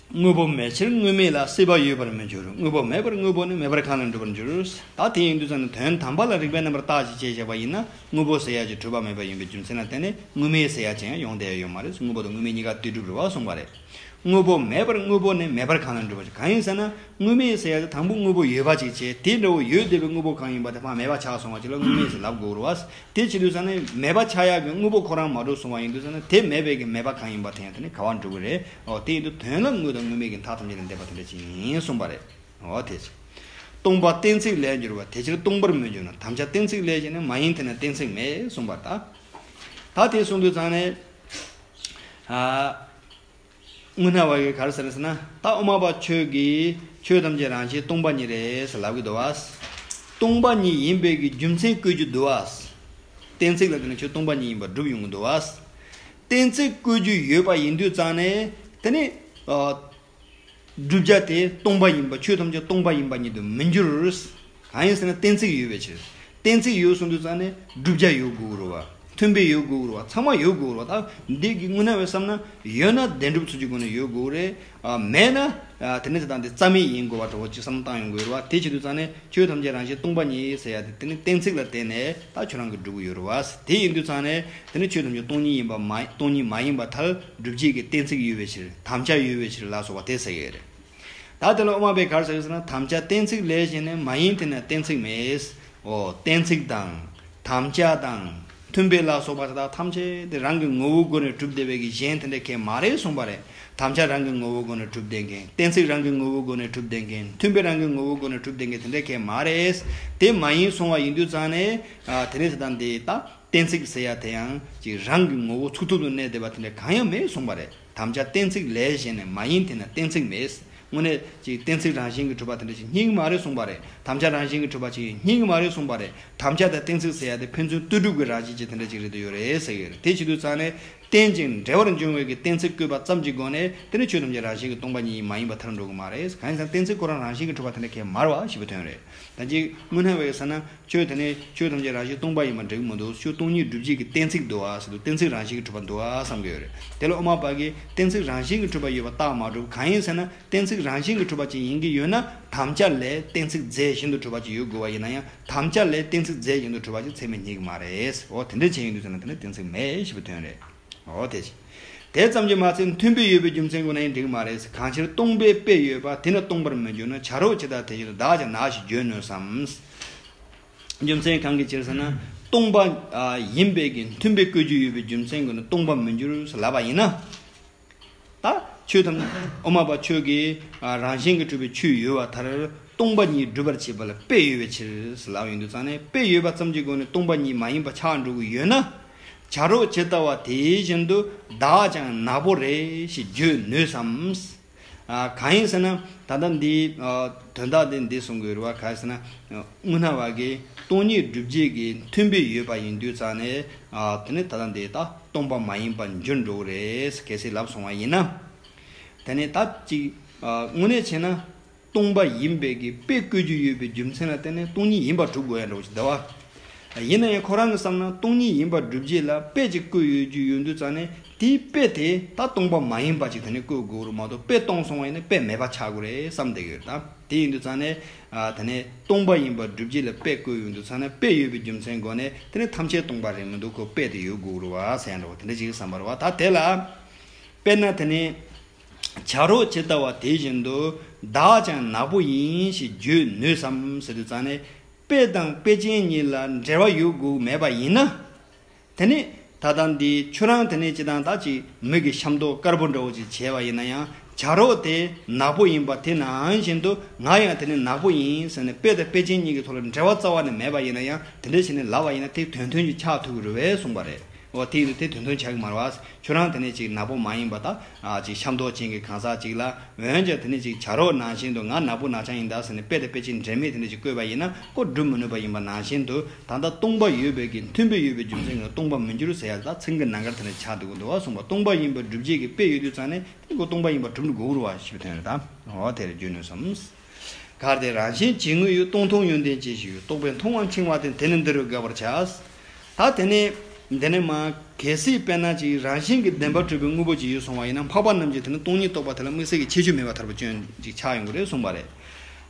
དངོས་པོ་མེད་ཕྱིར་དངོས་མེད་ལ། སྲིད་པ་ཡོད་པར་མི་འགྱུར། དངོས་པོ་མེད་པར་དངོས་པོ་ནི། མེད་པར་གང་ལ་འགྲུབ་པར་འགྱུར། ད་དེ་ཡིན་དུས་ཙང་ནི་དོན་དམ་པ་ལ་རིགས་པའི་རྣམ་པར་བརྟགས་ཤིང་དཔྱད་བཞག་པ་ཡིན་ན། དངོས་པོ་ཟེར་ཡ་ཅིག་གྲུབ་པ་མེད་པ་ཡིན་པའི་རྒྱུ་མཚན་ལ་བརྟེན་ནས་དངོས་མེད་ཟེར་ཡ་ཅིག་ཡང་ཡོང་བསྡད་ཡ་ཡོད་མ་རེད། དངོས་པོ་དང་དངོས་མེད་གཉིས་ཀ་དེ་གྲུབ་རེད་བ་གསུངས་པ་རེད། དངོས་པོ་མེད་པར་དངོས་པོ་ནི། མེད་པར་གང་ལ་འགྲུབ་པར་འགྱུར། གང་ཡིན་ཟེར་ན། དངོས་མེད་ཟེར་ཡ་དེ་དང་པོ་དངོས་པོ་ཡོད་པ་ཅིག་བྱས། དེ་འདྲ་བོ་ཡོད་བསྡད་པའི་དངོས་པོ་གང་ཡིན་པ་དེ་ཕར་མེད་པ་ཆགས་སོང་བ་ཅིག་ལ་དངོས་མེད་ཟེར་ལབ་དགོས་རེད་བ། དེ་བྱེད་དུས་ཙང་ནས་མེད་པ་ཆགས་ཡག་གི་དངོས་པོ་ཁོ་རང་མ་གྲུབ་སོང་བ་ཡིན་དུས་ཙང་ནས་དེ་མེད་པའི་གི་མེད་པ་གང་ཡིན་པ་དེ་ཡང་དེ་ནི་ག་བ་འགྲོ་གི་རེད། འོ་དེ་ཡིན་དུས་དོན་ལ་དངོས་དང་དངོས་མེད་ཀྱི་མཐའ་ཐམས་ཅད་ལས་འདས་པ་དེ་འདྲ་ཅིག་ཡིན་གསུངས་པ་རེད། འོ་དེ་ཅིག་སྟོང་པ་གཏན་ཚིགས་ལས་འགྱུར་བ། དེ་ཕྱིར་སྟོང་པར་མི་འགྱུར་ན། དམ་བཅའ་གཏན་ཚིགས་ལས་བཞེངས་ནས། མ་ཡིན་དེ་ན་གཏན་ཚིགས་མེད་གསུངས་པ་རེད་ད། ད་དེ་གསུངས་དུས་ཙང་ནས། ཨ། དངོས་སྣང་བ་གིས་ག་རེ་ཟེར་ཟེར་ན། ད་དབུ་མ་པ་ཁྱོད་ཀྱིས་ཆོས་ཐམས་ཅད་རང་བཞིན་སྟོང་པ་ཉིད་རེད་ཟེར་ལབ་ཀྱི་འདུག་བ། སྟོང་པ་ཉིད་ཡིན་པའི་གི་རྒྱུ་མཚན་བཀོད་རྒྱུ་འདུག་བ། གཏན་ཚིགས་ལ་བརྟེན་ནས་ཁྱོད་སྟོང་པ་ཉིད་ཡིན་པ་སྒྲུབ་ཡོང་གི་འདུག་བ། གཏན་ཚིགས་བཀོད་རྒྱུ་ཡོད་པ་ཡིན་དུས་ཙང་ནས་དེ་ནི། ཨ། བསྒྲུབ་བྱ་དེ་སྟོང་པ་ཡིན་པ། ཆོས་ཐམས་ཅད་སྟོང་པ་ཡིན་པ་ཉིད་དུ་མི་འགྱུར། གང་ཡིན་ཟེར་ན་གཏན་ཚིགས་ཡོད་པའི་ཕྱིར། གཏན་ཚིགས་ཡོད་གསུངས་དུས་ཙང་ནས་བསྒྲུབ་བྱ་ཡོད་དགོས་རེད་བ། མཐུན་དཔེ་ཡོད་དགོས་རེད་བ། ཚང་མ་ཡོད་དགོས་རེད་བ། ད་འདི་གི་དངོས་སྣང་བས་བསམ་ན་ཡོད་ན་བདེན་གྲུབ་ཚུལ་གྱི་སྒོ་ནས་ཡོད་དགོས་རེད། ཨ། མེད་ན། ཨ། དེ་ནས་དེ་དང་དེ་རྩ་མེད་ཡིན་དགོས་པ་འདྲ་བོ་ཅིག་བསམ་བློ་བཏང་ཡོང་དགོས་རེད་བ། དེ་བྱེད་དུས་ཙང་ནས་ཆོས་ཐམས་ཅད་རང་བཞིན་སྟོང་པ་ཉིད་ཟེར་ཡ་དེ་དེ་ནི་གཏན་ཚིགས་ལ་བརྟེན་ནས་ད་ཁྱོད་རང་གིས་སྒྲུབ་ཀྱི་ཡོད་རེད་བ། དེ་ཡིན་དུས་ཙང་ནས་དེ་ནི་ཆོས་ཐམས་ཅད་སྟོང་ཉིད་ཡིན་པ་མ། སྟོང་ཉིད་མ་ཡིན་པར་ཐལ། སྒྲུབ་བྱེད་ཀྱི་གཏན་ཚིགས་ཡོད་པའི་ཕྱིར། དམ་བཅའ་ཡོད་པའི་ཕྱིར་ལ་སོགས་པ་དེ་ཟེར་གྱི་རེད། ད་དེ་ལ་དབུ་མ་པས་ག་རེ་ཟེར་ཟེར་ན། དམ་བཅའ་གཏན་ཚིགས་ལས་གཞན་ནི། མ་ཡིན་དེ་ན་གཏན་ཚིགས་མེད། འོ། གཏན་ཚིགས་དང་། དམ་བཅའ་དང་། མཐུན་དཔེ་ལ་སོགས་པ་དེ་དག་ཐམས་ཅད་དེ་རང་གི་ངོ་བོའི་སྒོ་ནས་གྲུབ་བསྡད་པའི་གི་གཞན་དེ་འདྲ་གང་ཡང་མ་རེད་གསུངས་པ་རེད། དམ་བཅའ་རང་གི་ངོ་བོའི་སྒོ་ནས་གྲུབ་བསྡད་མཁན། གཏན་ཚིགས་རང་གི་ངོ་བོའི་སྒོ་ནས་གྲུབ་བསྡད་མཁན། མཐུན་དཔེ་རང་གི་ངོ་བོའི་སྒོ་ནས་གྲུབ་བསྡད་མཁན་དེ་འདྲ་གང་ཡང་མ་རེད། དེ་མ་ཡིན་གསུངས་པ་ཡིན་དུས་ཙང་ནས། ཨ། དེ་ནས་དེ་དང་དེ་ད། གཏན་ཚིགས་ཟེར་ཡ་དེ་ཡང་ཅིག་རང་གི་ངོ་བོ་ཚུགས་ཐུབ་ཏུ་གནས་བསྡད་པ་དེ་འདྲ་གང་ཡང་མེད་གསུངས་པ་རེད། དམ་བཅའ་གཏན་ཚིགས་ལས་གཞན་ནི། མ་ཡིན་དེ་ན་གཏན་ཚིགས་མེད། དངོས་གནས་ཅིག་གཏན་ཚིགས་རང་བཞིན་གྱིས་གྲུབ་པ་དེ་འདྲ་ཅིག་རྙེད་ཀྱི་མ་རེད་གསུངས་པ་རེད། དམ་བཅའ་རང་བཞིན་གྱིས་གྲུབ་པ་ཅིག་རྙེད་ཀྱི་མ་རེད་གསུངས་པ་རེད། དམ་བཅའ་དང་གཏན་ཚིགས་ཟེར་ཡ་དེ་ཕན་ཚུན་ལྟོས་གྲུབ་ཀྱི་རང་བཞིན་ཅིག་དེ་འདྲ་ཅིག་རེད་དུ་ཡོད་རེད་ཟེར་གྱི་ཡོད་རེད། དེ་བྱེད་དུས་ཙང་ནས་རྟེན་ཅིང་འབྲེལ་བར་འབྱུང་བའི་གི་གཏན་ཚིགས་བཀོད་པ་ཙམ་གྱི་སྒོ་ནས་དེ་ནི་ཆོས་ཐམས་ཅད་རང་བཞིན་གྱིས་སྟོང་པ་ཉིད་ཡིན་མ་ཡིན་པ་ཐལ་འགྲོ་གི་མ་རེད། གང་ཡིན་ཟེར་ན་གཏན་ཚིགས་ཁོ་རང་རང་བཞིན་གྱིས་གྲུབ་པ་དེ་འདྲ་གང་ཡང་མ་རེད་བ་ཞེས་པའི་དོན་རེད། ད་ཅིག་དངོས་སྣང་བས་ཟེར་ན། ཆོས་དེ་ནི་ཆོས་ཐམས་ཅད་རང་བཞིན་སྟོང་པ་ཡིན་པ་འགྲིག་མི་འདུག་ཆོས་སྟོང་ཉིད་སྒྲུབ་བྱེད་ཀྱི་གཏན་ཚིགས་འདུག་ཨ་ཟེར་དུས་གཏན་ཚིགས་རང་བཞིན་གྱིས་གྲུབ་པ་འདུག་ཨ་བསམ་གྱི་ཡོད་རེད། དེ་ལ་དབུ་མ་པ་གིས་གཏན་ཚིགས་རང་བཞིན་གྱིས་གྲུབ་པ་ཡོད་པ་རྟགས་མ་གྲུབ། གང་ཡིན་ཟེར་ན་གཏན་ཚིགས་རང་བཞིན་གྱིས་གྲུབ་པ་ཅིག་ཡིན་གྱི་ཡོད་ན་དམ་བཅའ་ལས་གཏན་ཚིགས་རྫས་གཞན་དུ་གྲུབ་པ་ཅིག་ཡོད་དགོས་པ་ཡིན་ན་ཡང་དམ་བཅའ་ལས་གཏན་ཚིགས་རྫས་གཞན་དུ་གྲུབ་པ་ཅིག་ཚད་མས་རྙེད་ཀྱི་མ་རེད། འོ་དེ་འདྲ་བྱས་ཡིན་དུས་ཟེར་ན་དེ་ནི་གཏན་ཚིགས་མེད་ཞེས་པའི་དོན་རེད། འོ་དེ་བཞིན། དེ་ཙམ་གྱིས་མ་ཚད་མཐུན་དཔེ་ཡོད་པའི་རྒྱུ་མཚན་གྱི་སྒོ་ནས་ཡང་འགྲིག་མ་རེད། གང་ཕྱིར་སྟོང་པའི་དཔེ་ཡོད་པ་དེ་ནི་སྟོང་པར་མི་འགྱུར་ན། བྱ་རོག་ཇི་ལྟར་དེ་བཞིན་དུ། བདག་ཀྱང་ནག་ཞེས་བརྗོད་ནུས་སམ། རྒྱུ་མཚན་གང་གི་ཕྱིར་ཟེར་ན། སྟོང་པ་ཡིན་པའི་གི་མཐུན་དཔེ་བཀོད་རྒྱུ་ཡོད་པའི་རྒྱུ་མཚན་གྱིས་ནི་སྟོང་པར་མི་འགྱུར་ཟེར་ལབ་པ་ཡིན་ན། ད་ཆོས་ཐམས་ཅད་དབུ་མ་པ་ཆོས་ཀྱི་རང་བཞིན་གྱིས་གྲུབ་པའི་ཆོས་ཡོད་པ་མཐར་སྟོང་པ་ཉིད་སྒྲུབ་པར་བྱེད་པ་ལ་དཔེ་ཡོད་པའི་ཕྱིར་ཟེར་ལབ་ཡོང་དུས་ཙང་ནས། དཔེ་ཡོད་པ་ཙམ་གྱི་སྒོ་ནས་སྟོང་པ་ཉིད་མ་ཡིན་པ་ཆགས་འགྲོ་གི་ཡོད་ན། བྱ་རོག་ཇི་ལྟ་བ་དེ་བཞིན་དུ་བདག་ཀྱང་ནག་པོ་རེད་ཞེས་བརྗོད་ནུས་སམ། གང་ཡིན་ཟེར་ན། ད་ལྟ་འདི་དོན་དག་དེ་འདི་གསུང་གི་ཡོད་རེད་བ། གང་ཡིན་ཟེར་ན། དངོས་སྣང་བ་གིས་སྟོང་ཉིད་སྒྲུབ་བྱེད་ཀྱི་མཐུན་དཔེ་ཡོད་པ་ཡིན་དུས་ཙང་ནས། དེ་ནི་ད་ལྟ་འདི་ད་སྟོང་པ་མ་ཡིན་པར་འགྱུར་འགྲོ་གི་རེད་གལ་སྲིད་ལབ་སོང་བ་ཡིན་ན། དེ་ནི་ད་ཅིག་དངོས་གནས་བྱས་ན། སྟོང་པ་ཡིན་པའི་གི་དཔེ་བཀོད་རྒྱུ་ཡོད་པའི་རྒྱུ་མཚན་ལ་བརྟེན་ནས་སྟོང་ཉིད་ཡིན་པར་གྲུབ་དགོས་ཡ་འདྲ་བོ་ཞིག་འདུག་བ། ཡིན་ན་ཡང་ཁོ་རང་གི་བསམ་ན་སྟོང་ཉིད་ཡིན་པར་སྒྲུབ་བྱེད་ལ་དཔེ་ཅིག་བཀོད་ཡོད་རྒྱུ་ཡོད་དུས་ཙང་ནས། དེའི་དཔེ་དེ་ད་སྟོང་པ་མ་ཡིན་པ་ཅིག་དེ་ནས་བཀོད་དགོས་རེད་མ་གཏོགས། དཔེ་སྟོང་སོང་བ་ཡིན་ན་དཔེ་མེད་པ་ཆགས་དགོས་རེད་བསམ་བསྡད་ཀྱི་ཡོད་རེད་ད། དེ་ཡིན་དུས་ཙང་ནས། དེ་ནས་སྟོང་པ་ཡིན་པར་སྒྲུབ་བྱེད་ལ་དཔེ་བཀོད་ཡོང་དུས་ཙང་ནས། དཔེ་ཡོད་པའི་རྒྱུ་མཚན་སྒོ་ནས་དེ་ནས་ཐམས་ཅད་སྟོང་པ་རེད་མི་འདུག་ཁོ་དཔེ་དེ་ཡོད་དགོས་རེད་བ་ཟེར་ཡ་འདྲ་བོ་དེ་འདྲ་ཅིག་བསམ་པ་རེད་བ། ད་དེ་ལ། དཔེར་ན་དེ་ནས། བྱ་རོག་ཇི་ལྟ་བ་དེ་བཞིན་དུ་བདག་ཀྱང་ནག་པོ་ཡིན་ཞེས་བརྗོད་ནུས་སམ་ཟེར་དུས་ཙང་ནས། དཔེ་དང་དཔེ་ཅན་གཉིས་ལ་འབྲེལ་བ་ཡོད་དགོས་མེད་པ་ཡིན་ན། དེ་ནི་ད་ལྟ་འདི་ཁྱོད་རང་དེ་ནས་ཅི་དང་ད་ཅིག་མིག་གི་ཤམ་ཐབས་དཀར་པོ་འདྲ་བོ་ཅིག་བྱས་པ་ཡིན་ན་ཡང་། བྱ་རོག་དེ་ནག་པོ་ཡིན་པ་དེ་ནང་བཞིན་དུ་ང་ཡང་དེ་ནི་ནག་པོ་ཡིན་ཟེར་ནས་དཔེ་དང་དཔེ་ཅན་གཉིས་ཀྱི་ཐོག་ལ་འབྲེལ་བ་རྩ་བ་ནས་མེད་པ་ཡིན་ན་ཡང་། དེ་འདྲ་བྱས་ནས་ལབ་པ་ཡིན་ན་དེ་དོན་མཐུན་ཅིག་ཆགས་ཐུབ་ཀྱི་རེད་པས་གསུངས་པ་རེད། འོ་དེ་ཡིན་དུས་དེ་དོན་མཐུན་ཆགས་ཀྱི་མ་རེད་བ། ཁྱོད་རང་དེ་ནས་ཅིག་ནག་པོ་མ་ཡིན་པ་ད། ཨ་ཅིག་ཤམ་ཐབས་ཅན་གྱི་གང་ཟག་ཅིག་ལ། འོན་ཀྱང་དེ་ནས་ཅིག་བྱ་རོག་ནང་བཞིན་དུ་ང་ནག་པོ་ནག་ཅང་ཡིན་ད་ཟེར་ནས་དཔེ་དང་དཔེ་ཅན་འབྲེལ་མེད་དེ་འདྲ་ཅིག་བཀོད་པ་ཡིན་ན་ཁོ་སྒྲུབ་མི་ནུས་པ་ཡིན་པ་ནང་བཞིན་དུ། ད་ལྟ་སྟོང་པ་ཡོད་པའི་གི་མཐུན་དཔེ་ཡོད་པའི་རྒྱུ་མཚན་གྱིས་སྟོང་པ་མི་འགྱུར་ཟེར་ཡ་ད་ཚིག་གི་ནང་ཁར་དེ་འདྲ་ཆགས་འདུག་གི་འདུག་བ་གསུངས་པ། སྟོང་པ་ཡིན་པར་སྒྲུབ་བྱེད་ཀྱི་དཔེ་ཡོད་དུས་ཙང་ནས་དེ་ཁོ་སྟོང་པ་ཡིན་པར་གྲུབ་འགྲོ་དགོས་རེད་བ་ཞེས་པའི་དོན་རེད་ད། འོ་དེ་རེད་བརྗོད་ནུས་སམ། གལ་ཏེ་རང་བཞིན་ཇི་སྙེད་ཡོད། སྟོང་མཐོང་ཡོན་ཏན་ཅི་ཞིག་ཡོད། རྟོག་པས་མཐོང་བ་འཆིང་བ་སྟེ། དེ་ནི་འདི་རུ་དགག་པར་བྱ། ད་དེ་ནས་འདི་ནས་མ་གལ་སྲིད་དཔེར་ན་ཅིག་རང་བཞིན་གྱིས་བདེན་པར་གྲུབ་པའི་དངོས་པོ་ཅིག་ཡོད་སོང་བ་ཡིན་ན། འཕགས་པ་རྣམས་ཀྱིས་དེ་ནི་སྟོང་ཉིད་རྟོགས་པ་དེ་ལ་དམིགས་བསལ་གྱི་ཁྱད་ཆོས་མེད་པ་ལྟ་བུ་སྐྱོན་ཅིག་ཆགས་ཡོང་གི་རེད་གསུངས་པ་རེད།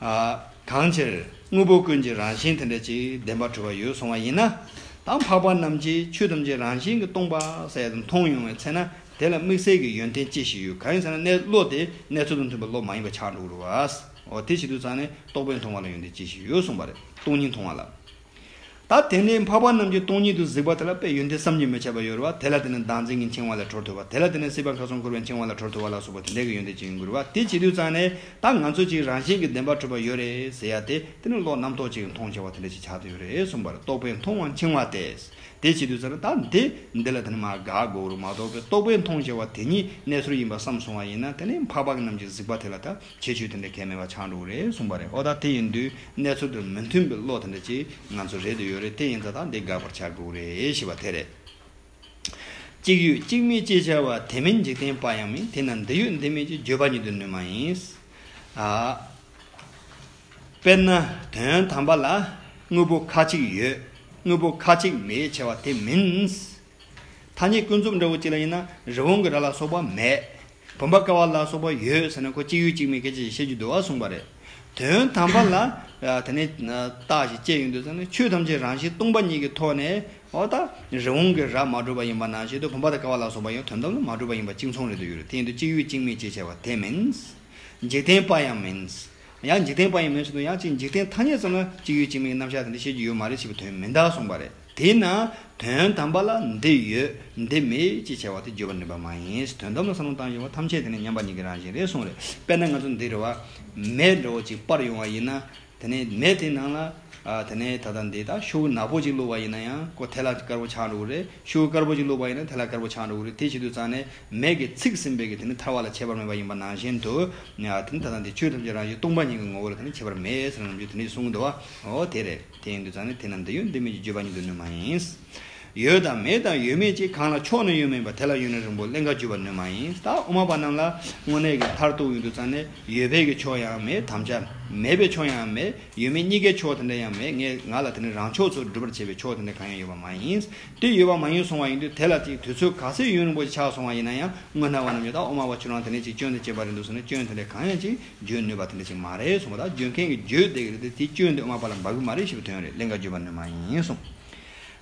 ཨ། གང་ཕྱིར་དངོས་པོ་ཀུན་གྱི་རང་བཞིན་དེ་འདྲ་ཅིག་བདེན་པར་གྲུབ་པ་ཡོད་སོང་བ་ཡིན་ན། ད་འཕགས་པ་རྣམས་ཀྱིས་ཆོས་ཐམས་ཅད་རང་བཞིན་གྱིས་སྟོང་པ་ཟེར་ཡ་དེ་མཐོང་ཡོང་བའི་ཚེ་ན། དེ་ལ་དམིགས་བསལ་གྱི་ཡོན་ཏན་ཅི་ཞིག་ཡོད། གང་ཡིན་ཟེར་ན་གནས་བློ་དེ་གནས་ཚུལ་དང་མཐུན་པའི་བློ་མ་ཡིན་པ་ཆགས་འགྲོ་གི་རེད་བ། འོ་དེ་བྱེད་དུས་ཙང་ནས་རྟོག་པས་མཐོང་བ་ལ་ཡོན་ཏན་ཅི་ཞིག་ཡོད་གསུངས་པ་རེད། སྟོང་ཉིད་མཐོང་བ་ལ། ད་དེ་ནས་འཕགས་པ་རྣམས་ཀྱིས་སྟོང་ཉིད་དུ་གཟིགས་པ་དེ་ལ་དཔེ་ཡོན་ཏན་བསམ་གྱིས་མི་ཁྱབ་པ་ཡོད་རེད་བ། དེ་ལ་བརྟེན་ནས་བདག་འཛིན་གྱིས་འཆིང་བ་ལས་གྲོལ་ཐུབ་པ། དེ་ལ་བརྟེན་ནས་སྲིད་པ་ཁམས་གསུམ་འཁོར་བས་འཆིང་བ་ལས་གྲོལ་ཐུབ་པ་ལ་སོགས་པ་དེ་འདྲའི་གི་ཡོན་ཏན་ཅིག་ཡོང་གི་རེད་བ། དེ་བྱེད་དུས་ཙང་ནས་ད་ང་ཚོ་ཅིག་རང་བཞིན་གྱིས་བདེན་པར་གྲུབ་པ་ཡོད་རེད་ཟེར་ཡ་དེ། དེ་ནི་བློ་རྣམ་རྟོག་ཅིག་མཐོང་བྱ་བ་དེ་འདྲ་ཞིག་ཆགས་བསྡད་ཡོད་རེད་གསུངས་པ་རེད། རྟོག་པས་མཐོང་བ་འཆིང་བ་སྟེ། དེ་བྱེད་དུས་ཙང་ནས་ད་འདི་འདི་ལ་དེ་ནི་མ་དགག་དགོས་རེད་མ་གཏོགས། རྟོག་པས་མཐོང་བྱ་བ་དེ་ཉིད་གནས་ཚུལ་ཡིན་པ་བསམ་སོང་བ་ཡིན་ན། དེ་ནི་འཕགས་པ་རྣམས་ཀྱིས་གཟིགས་པ་དེ་ལ་ད་ཁྱད་ཆོས་དེ་འདྲ་གང་ཡང་མེད་པ་ཆགས་འགྲོ་གི་རེད་གསུངས་པ་རེད། འོ་ད་དེ་ཡིན་དུས་གནས་ཚུལ་དང་མི་མཐུན་པའི་བློ་དེ་འདྲ་ཅིག་ང་ཚོ་རེད་དུ་ཡོད་རེད། དེ་ཡིན་ཙང་ད་འདི་དགག་པར་བྱ་དགོས་རེད་ཞེས་པ་དེ་རེད། གཅིག་ཡོད་གཅིག་མེད་ཅེས་བྱ་བ་དེ་མིན་འཇིག་རྟེན་པ་ཡང་མིན། དེས་ན་འདི་ཡོད་འདི་མེད་ཅེས་བརྗོད་པ་ཉིད་དུ་ནུས་མ་ཡིན། ཨ། དཔེར་ན་དོན་དམ་པ་ལ་དངོས་པོ་ཁ་ཅིག་ཡོད། དངོས་པོ་ཁ་ཅིག་མེད་ཅེས་བྱ་བ་དེ་མིན། ཐ་སྙད་ཀུན་རྫོབ་འདྲ་བོ་ཅིག་ལ་ཡིན་ན་རི་བོང་གི་རྭ་ལ་སོགས་པ་མེད། བུམ་པ་ཀ་བ་ལ་སོགས་པ་ཡོད་ཟེར་ན་ཁོ་གཅིག་ཡོད་གཅིག་མེད་སྐད་ཆ་ཞིག་བཤད་རྒྱུ་འདུག་བ་གསུངས་པ་རེད། དོན་དམ་པ་ལ་དེ་ནས་རྟགས་ཤིག་དཔྱད་ཡོང་དུས་ཙང་ནས་ཆོས་ཐམས་ཅད་རང་བཞིན་སྟོང་པ་ཉིད་ཀྱི་ཐོག་ནས། འོ་ད་རི་བོང་གི་རྭ་མ་གྲུབ་པ་ཡིན་པ་ནང་བཞིན་དུ་བུམ་པ་དང་ཀ་བ་ལ་སོགས་པ་ཡང་དོན་དམ་ལ་མ་གྲུབ་པ་ཡིན་པ་གཅིག་མཚུངས་རེད་དུ་ཡོད་རེད། དེ་ཡིན་དུས་གཅིག་ཡོད་གཅིག་མེད་ཅེས་བྱ་བ་དེ་མིན། འཇིག་རྟེན་པ་ཡང་མིན། ཡང་འཇིག་རྟེན་པ་ཡང་མིན་ཟེར་དུས་ཡང་གཅིག་འཇིག་རྟེན་ཐ་སྙད་ཙམ་ལ་གཅིག་ཡོད་གཅིག་མེད་ཀྱི་རྣམ་གཞག་དེ་འདྲ་བཤད་རྒྱུ་ཡོད་མ་རེད་ཅེས་པའི་དོན་མིན་ད་གསུངས་པ་རེད། དེས་ན་དོན་དམ་པ་ལ་འདི་ཡོད་འདི་མེད་ཅེས་བྱ་བ་དེ་བརྗོད་པར་ནུས་པ་མ་ཡིན། དོན་དམ་ལ་བསམ་བློ་བཏང་བྱུང་བ་ཐམས་ཅད་དེ་ནི་མཉམ་པ་ཉིད་ཀྱི་རང་བཞིན་རེད་གསུངས་རེད། དཔེར་ན་ང་ཚོ་འདི་རེད་བ། མེ་འདྲ་བོ་ཅིག་སྤར་ཡོང་བ་ཡིན་ན། དེ་ནས་མེ་དེའི་ནང་ལ། ཨ། དེ་ནས་ད་ལྟ་འདི་ད་ཤོག་བུ་ནག་པོ་ཅིག་བླུགས་པ་ཡིན་ན་ཡང་ཁོ་དེ་ལ་དཀར་པོ་ཆགས་འགྲོ་གི་རེད། ཤོག་བུ་དཀར་པོ་ཅིག་བླུགས་པ་ཡིན་ན་དེ་ལ་དཀར་པོ་ཆགས་འགྲོ་གི་རེད། དེ་བྱེད་དུས་ཙང་ནས་མེ་གིས་ཚིག་ཟིན་པའི་གི་དེ་ནི་ཐར་བ་ལ་ཁྱད་པར་མེད་པ་ཡིན་པ་ནང་བཞིན་དུ། ཨ། དེ་ནི་ད་ལྟ་འདི་ཆོས་ཐམས་ཅད་རང་བཞིན་སྟོང་པ་ཉིད་ཀྱི་ངོ་བོ་ལ་དེ་ནི་ཁྱད་པར་མེད་ཟེར་ནམ་རྒྱུན་དེ་འདྲ་གསུང་གི་འདུག་བ། འོ་དེ་རེད། དེ་ཡིན་དུས་ཙང་ནས་དེས་ན་འདི་ཡོད་འདི་མེད་ཅེས་བརྗོད་པ་ཉིད་དུ་ནུས་མ་ཡིན། ཡོད་དང་མེད་དང་ཡོད་མེད་ཅེས། གང་ལ་ཕྱོགས་ནི་ཡོད་མིན་པ། དེ་ལ་ཡོད་ནི་རིང་པོ་ཀླན་ཀ་བརྗོད་པར་ནུས་མ་ཡིན། ད་དབུ་མ་པ་རྣམས་ལ་དངོས་གནས་ཀྱི་མཐར་གཏུགས་ཡོང་དུས་ཙང་ནས་ཡོད་པའི་གི་ཕྱོགས་ཡང་མེད། དམ་བཅའ་མེད་པའི་ཕྱོགས་ཡང་མེད། ཡོད་མེད་གཉིས་ཀའི་ཕྱོགས་དེ་འདྲ་ཡང་མེད། ངས་ང་ལ་དེ་ནི་རང་ཕྱོགས་སུ་སྒྲུབ་པར་བྱེད་པའི་ཕྱོགས་དེ་འདྲ་གང་ཡང་ཡོད་པ་མ་ཡིན། དེ་ཡོད་པ་མ་ཡིན་སོང་བ་ཡིན་དུས་དེ་ལ་ཅིག་དུས་ཚོད་ག་ཚོད་ཡུན་རིང་པོ་ཞིག་ཆགས་སོང་བ་ཡིན་ན་ཡང་དངོས་སྣང་བ་རྣམས་ཀྱིས་ད་དབུ་མ་པ་ཁྱོད་རང་དེ་ནས་ཅིག་སྐྱོན་དེ་བྱས་པ་རེད་འདུག་ཟེར་ནས་སྐྱོན་དེ་འདྲ་གང་ཡང་ཅིག་བརྗོད་ནུས་པ་དེ་འདྲ་ཅིག་མ་རེད་གསུངས་པ། ད་བརྗོད་མཁན་གྱིས་བརྗོད་བསྡད་ཀྱི་རེད་དེ། དེ་སྐྱོན་དེ་དབུ་མ་པ་ལ་འབབ་ཀྱི་མ་རེད་ཞེས་པའི་དོན་རེད། ཀླན་ཀ་བརྗོད་པར་ནུས་མ་ཡིན་གསུངས།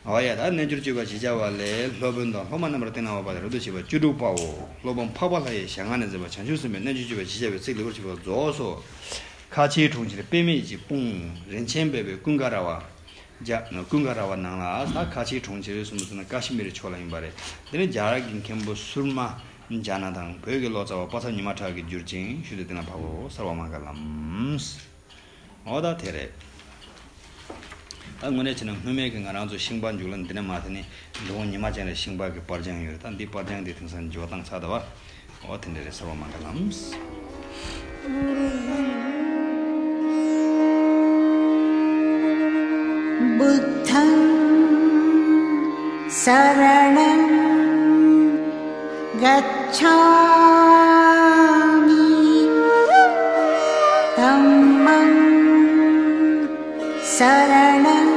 འོ་ཡ། ད་རྣལ་འབྱོར་སྤྱོད་པ་ཞེས་བྱ་བ་ལས། སློབ་དཔོན་དང་སློབ་མ་རྣམ་པར་བསྟེན་གནང་བ་བར་དུ་རབ་ཏུ་བྱེད་པ་བཅུ་དྲུག་པའོ། སློབ་དཔོན་འཕགས་པ་ལྷ་ཡི་ཞལ་སྔ་ནས་མཛད་པ་བྱང་ཆུབ་སེམས་དཔའི་རྣལ་འབྱོར་སྤྱོད་པ་ཞེས་བྱ་བའི་ཚིག་ལེགས་པར་བྱས་པ་རྫོགས་སོ། ཁ་ཆེའི་གྲོང་ཁྱེར་པདྨའི་སྤུངས། རིན་ཆེན་སྦས་པའི་ཀུན་དགའ་ར་བ། རྒྱ་ཀུན་དགའ་ར་བ་ནང་ལ་ད་ཁ་ཆེའི་གྲོང་ཁྱེར་གསུམ་དུ་ན་ཀ་ཤི་མིར་ཕྱོགས་ལ་ཡིན་པ་རེད། དེ་ནས་རྒྱ་གར་གྱི་མཁན་པོ་སུར་མ་ཇཱ་ན་དང་བོད་ཀྱི་ལོ་ཙཱ་བ་པ་ཚབ་ཉི་མ་གྲགས་ཀྱིས་བསྒྱུར་ཅིང་ཞུས་ཏེ་དེ་ན་ཕབ་ལོ་སརྦ་མང་ག་ལམ། འོ་ད་དེ་རེད། ད་དངོས་གནས་བྱས་ན་སྔོན་མའི་གི་ང་རང་ཚོ་ཤིང་པ་འཇུག་ལ་འདི་ནས་མ་དེ་ནི་འབྲི་གུང་ཉི་མ་ཅན་ལ་ཤིང་པ་གི་པར་བྱང་ཡོད་རེད། ད་འདི་པར་བྱང་འདི་དེང་སང་འཇོག་སྟངས་ཚར་ད་བ། འོ་དེ་འདྲ་རེད། སརྦ་མང་ག་ལམ། बुद्धं शरणं गच्छामि। धम्मं शरणं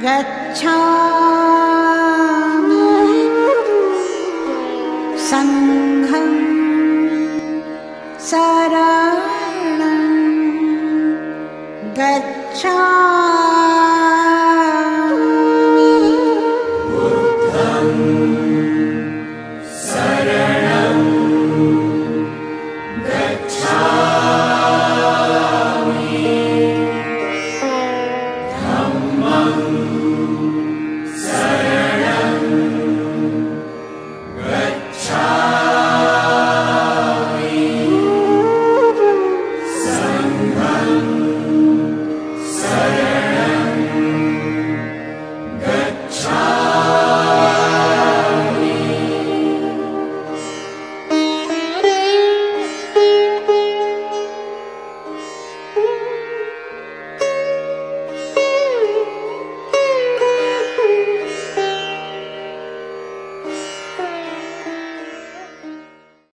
गच्छामि। सङ्घं शरणं